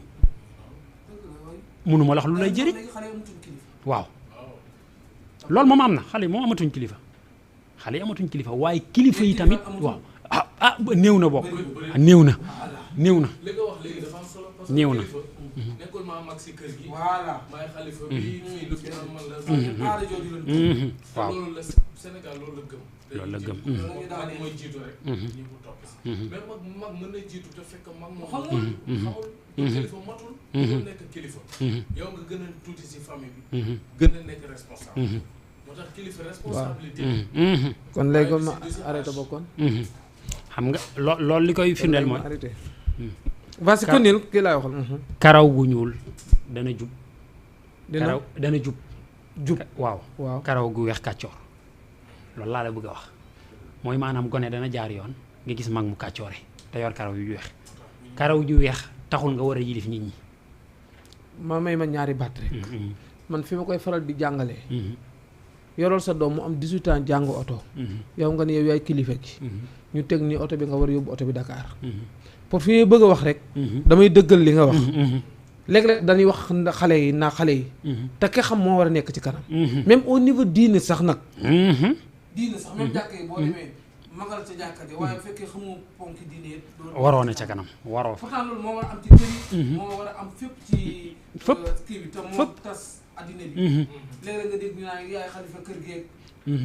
mënuma la wax lu lay jëriñ waaw loolu moom am na xale yi moom amatuñ kilifa waaye kilifa yi tamit waaw néew na bokk néew na nekkul maa mag si kër gi maay xalifa bi fii lu fi am man la waaw loolu la Sénégal loolu la gëm mag mooy jiitu rek ñi bu topp si mais mag mën na jiitu te fekk mag moom xamul kilifa matul nekk kilifa yow nga gën a tuuti si famille bi gën a nekk responsable moo tax kilifa responsabilité kon léegi ma arrêté bokkoon xam nga loolu li koy firndeel mooy vas-y kon kii laay waxal karaw gu ñuul dana jub karaw dana jub waaw waaw karaw gu weex kàccoor loolu laa la bëgg a wax mooy maanaam gone dana jaar yoon nga gis mag mu kàccoore te yor karaw yu weex karaw ju weex taxul nga war a yilif nit ñi. ma may ma ñaari baat rek. man fi ma koy faral di jàngalee. yorol sa doom mu am 18 ans jàng oto. yow nga ne yow yaay kilifa gi. ñu teg ni oto bi nga war a yóbbu oto bi Dakar. pour fi bëgg a wax rek. damay dëggal li nga wax. léeg-léeg dañuy wax xale yi naa xale yi. te ki xam moo war a nekk ci kanam. même au niveau diine sax nag. diine sax même jàkka yi boo demee magal ca jàkka ji waaye bu fekkee xamoo ponki diine it. waroo na ca kanam waroo fa. pourtant loolu moo war a am ci kër yi. moo war a am fépp ci. fépp kii bi te moo tas addina bi. léeg-léeg nga dégg ñu naan yaay xalifa kër geeg.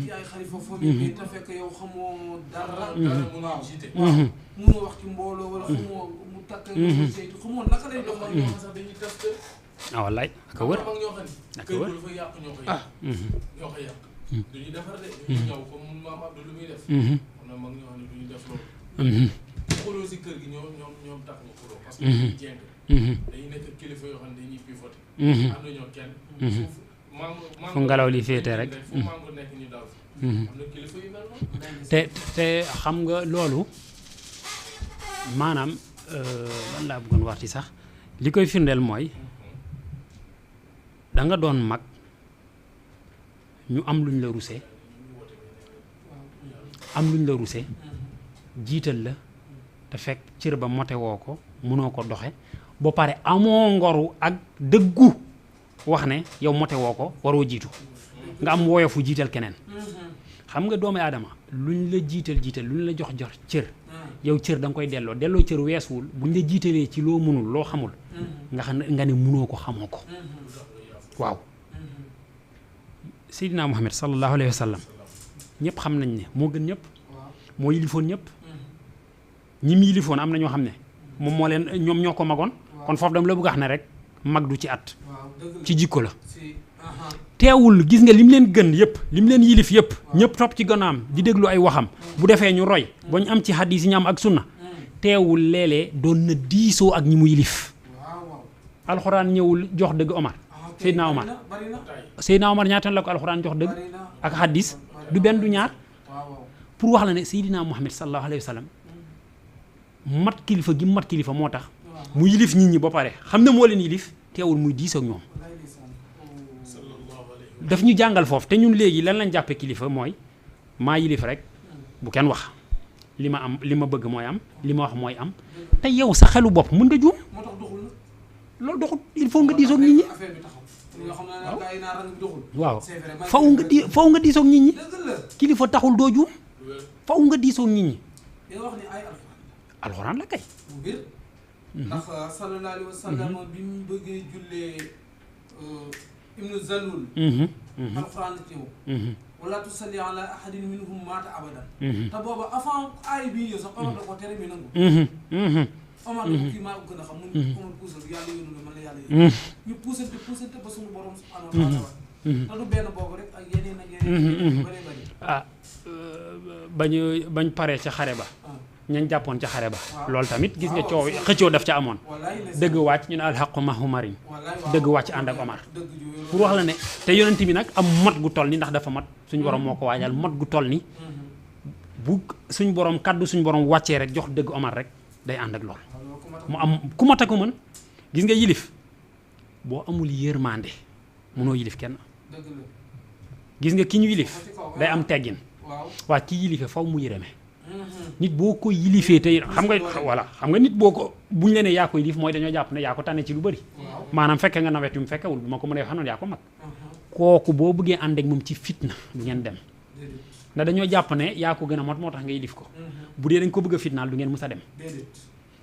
yaay xalifa famille bi te fekk yow xamoo dara. dara jiite. mënoo wax ci mbooloo wala xamoo mu takk yow saytu xamoo naka lay dox ak ñoo xam sax dañuy tas kër. ah wallaay aka wër aka wër dafa yàq ñoo koy yàq. ñoo koy yàq. duñu defar de. duñu ñëw comme maam Abdou lu muy def. am na mag ñoo xam ne duñu def loolu. xuloo si kër gi ñoom tax ñu xuloo parce que dañuy jeng. dañuy nekk kilifa yoo xam ne dañuy pivoté. am na ñoo kenn. fu ngelaw li féete rek. fu mango nekk ñu daal. am na kilifa yu mel noonu. te xam nga loolu maanaam lan laa bëggoon wax ci sax li koy firndeel mooy da nga doon mag ñu am luñ la rusé jiital la te fekk cër ba mote woo ko mënoo ko doxe ba pare amoo ngoru ak dëggu wax ne yow mote woo ko waroo jiitu nga am woyofu jiital keneen xam nga doomu aadama luñ la jiital luñ la jox cër yow cër da nga koy delloo cër weesuwul buñ la jiitalee ci loo mënul loo xamul nga xam nga ne mënoo ko xamoo ko waaw Seydina Muhammad sallallahu alayhi wa sallam ñëpp xam nañ ne moo gën ñëpp moo yilifoon ñëpp ñi mu yilifoon am na ñoo xam ne moom moo leen ñoom ñoo ko magoon kon foofu dama la bëgg a wax ne rek mag du ci at ci jikko la teewul gis nga lim leen gën yëpp lim leen yilif yëpp ñëpp topp ci gannaam di déglu ay waxam bu defee ñu roy ba ñu am ci hadis yi ñu am ak sunna teewul léeg-léeg doon na diisoo ak ñi mu yilif alxuraan ñëwul jox dëgg Omar Seydina Omar ñaata la ko alxuraan jox dëgg ak hadis du benn du ñaar pour wax la ne Seydina Muhammad sallallahu alayhi wa sallam mat kilifa moo tax mu yilif nit ñi ba pare xam ne moo leen yilif teewul muy diisoo ak ñoom daf ñu jàngal foofu te ñun léegi lan lañ jàppe kilifa mooy maa yilif rek bu kenn wax li ma bëgg mooy am li ma wax mooy am te yow sa xelu bopp mën nga juum loolu doxul il faut nga diisoog nit ñi waaw faw nga diisoog nit ñi kilifa taxul doo juum faw nga diisoog nit ñi alxuraan la kay ndax sallallahu alayhi wa sallam bi mu bëggee jullee ibnu Zalul alxuraan la ci ñëw wala tusalli ala ahadin minhum maata abadan te booba avant aay bii ñëw sax Omar da ko tere mi nangu Omar da ko kii maa ko gën a xam mun Omar puusal yàlla yónnu la man la yàlla yónnu ñu puusante ba suñu borom subhanahu wa taala te du benn boobu rek ak yeneen ak yeneen bëri bëri bañ paree ca xare ba ñañ jàppoon ca xare ba loolu tamit gis nga coow xëccoo daf ca amoon dëgg wàcc ñu ne alxaqu mahu marin dëgg wàcc ànd ak Omar pour wax la ne te yonent bi nag am mat gu toll ni ndax dafa mat suñu borom moo ko waajal mat gu toll ni bu suñu borom kaddu suñu borom wàccee rek jox dëgg Omar rek day ànd ak lool mu am ku mat a ko mën gis nga yilif boo amul yërmande mënoo yilif kenn gis nga ki ñu yilif day am teggin waa ki yilife faw mu yërëme nit boo ko yilifee tey xam nga nit boo ko buñ leen ne yaa ko yilif mooy dañoo jàpp ne yaa ko tànne ci lu bëri maanaam fekke nga nawet yu mu fekkewul bu ma ko mënee xanoon yaa ko mag kooku boo bëggee ànd ak moom ci fitna du ngeen dem ndax dañoo jàpp ne yaa ko gën a mot moo tax nga yilif ko bu dee dañ ko bëgg a fitnaal du ngeen mës a dem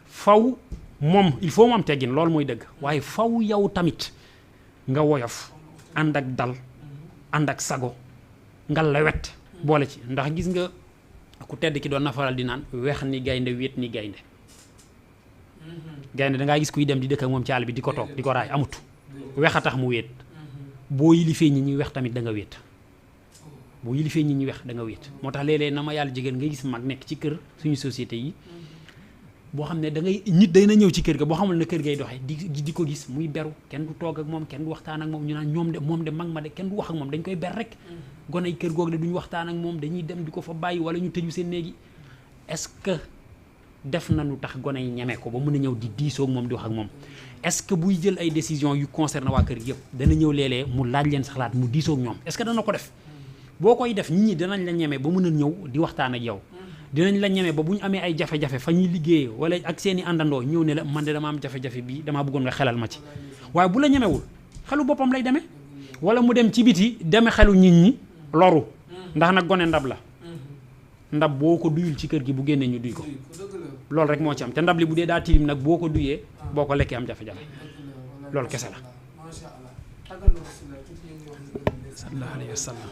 faw moom il faut mu am teggin loolu mooy dëgg waaye faw yow tamit nga woyof ànd ak dal ànd ak sago nga la wet boole ci ndax gis nga ku tedd ki doon na faral di naan weex ni gaynde wéet ni gaynde gaynde dangaa gis kuy dem di dëkk ak moom ci àll bi di ko toog di ko raay amut weex a tax mu wéet boo yilifee ñi ñi weex tamit da nga wéet boo yilifee ñi ñi weex da nga wéet moo tax léeg-léeg na ma yàlla jigéen nga gis mag nekk ci kër suñu société yi boo xam ne da ngay nit day na ñëw ci kër ga boo xamul ne kër gay doxee di ko gis muy beru kenn du toog ak moom kenn du waxtaan ak moom ñu naan moom de mag ma de kenn du wax ak moom dañ koy ber rek gone yi kër googu de duñu waxtaan ak moom dañuy dem di ko fa bàyyi wala ñu tëju seen néegi est-ce que def na lu tax gone yi ñeme ko ba mën a ñëw di diisoo ak moom di wax ak moom est-ce que buy jël ay décisions yu concerne waa kër gi yëpp dana ñëw léeg-léeg mu laaj leen sa xalaat mu diisoo ak ñoom est-ce que dana ko def boo koy def nit ñi danañ la ñeme ba mën a ñëw di waxtaan ak yow dinañ la ñeme ba bu ñu amee ay jafe-jafe fa ñuy liggéeyee wala ak seeni àndandoo ñëw ne la man de dama am jafe-jafe bii damaa bëggoon nga xelal ma ci waaye bu la ñemewul xelu boppam lay demee wala mu dem ci biti deme xelu nit ñi loru ndax nag gone ndab la ndab boo ko duyul ci kër gi bu génnee ñu duy ko loolu rek moo ci am te ndab li bu dee daa tilim nag boo ko duyee boo ko lekkee am jafe-jafe loolu kese la sallallahu alayhi wa sallam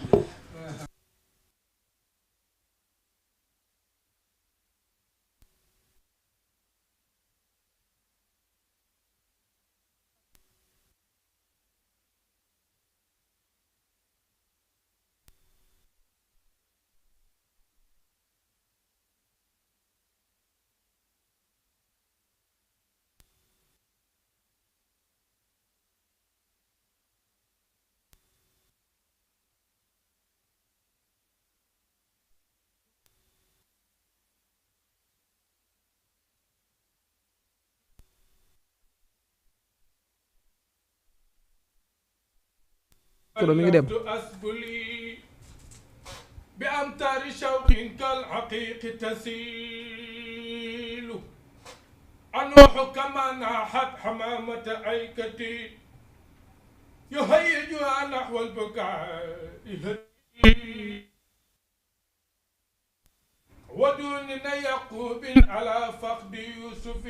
mi ngi dem بأمتار شوق كالعقيق تسيل أنوح كما ناحت حمامة أيكتي يهيجها نحو البكاء ودون يقوب على فقد يوسف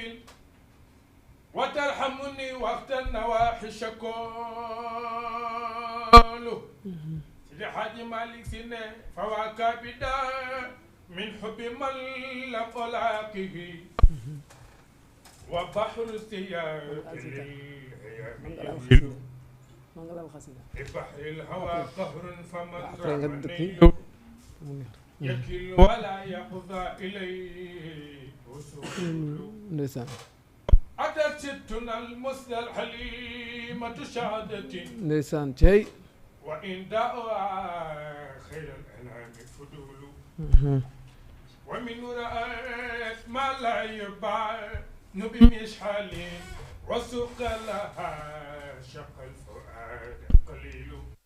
وترحمني وقت النواحي شكول لحاج مالك سنة فواكا بدا من حب من لم ألاقه وبحر السياق بحر الهوى قهر فمن رمني يكل ولا يقضى إليه وسول أتتنا المسل الحليمة شهادة نيسان شيء وإن دعوا خير الأنعام فضول ومن رأت ما لا يباع بمشحال وسق لها شق الفؤاد قليل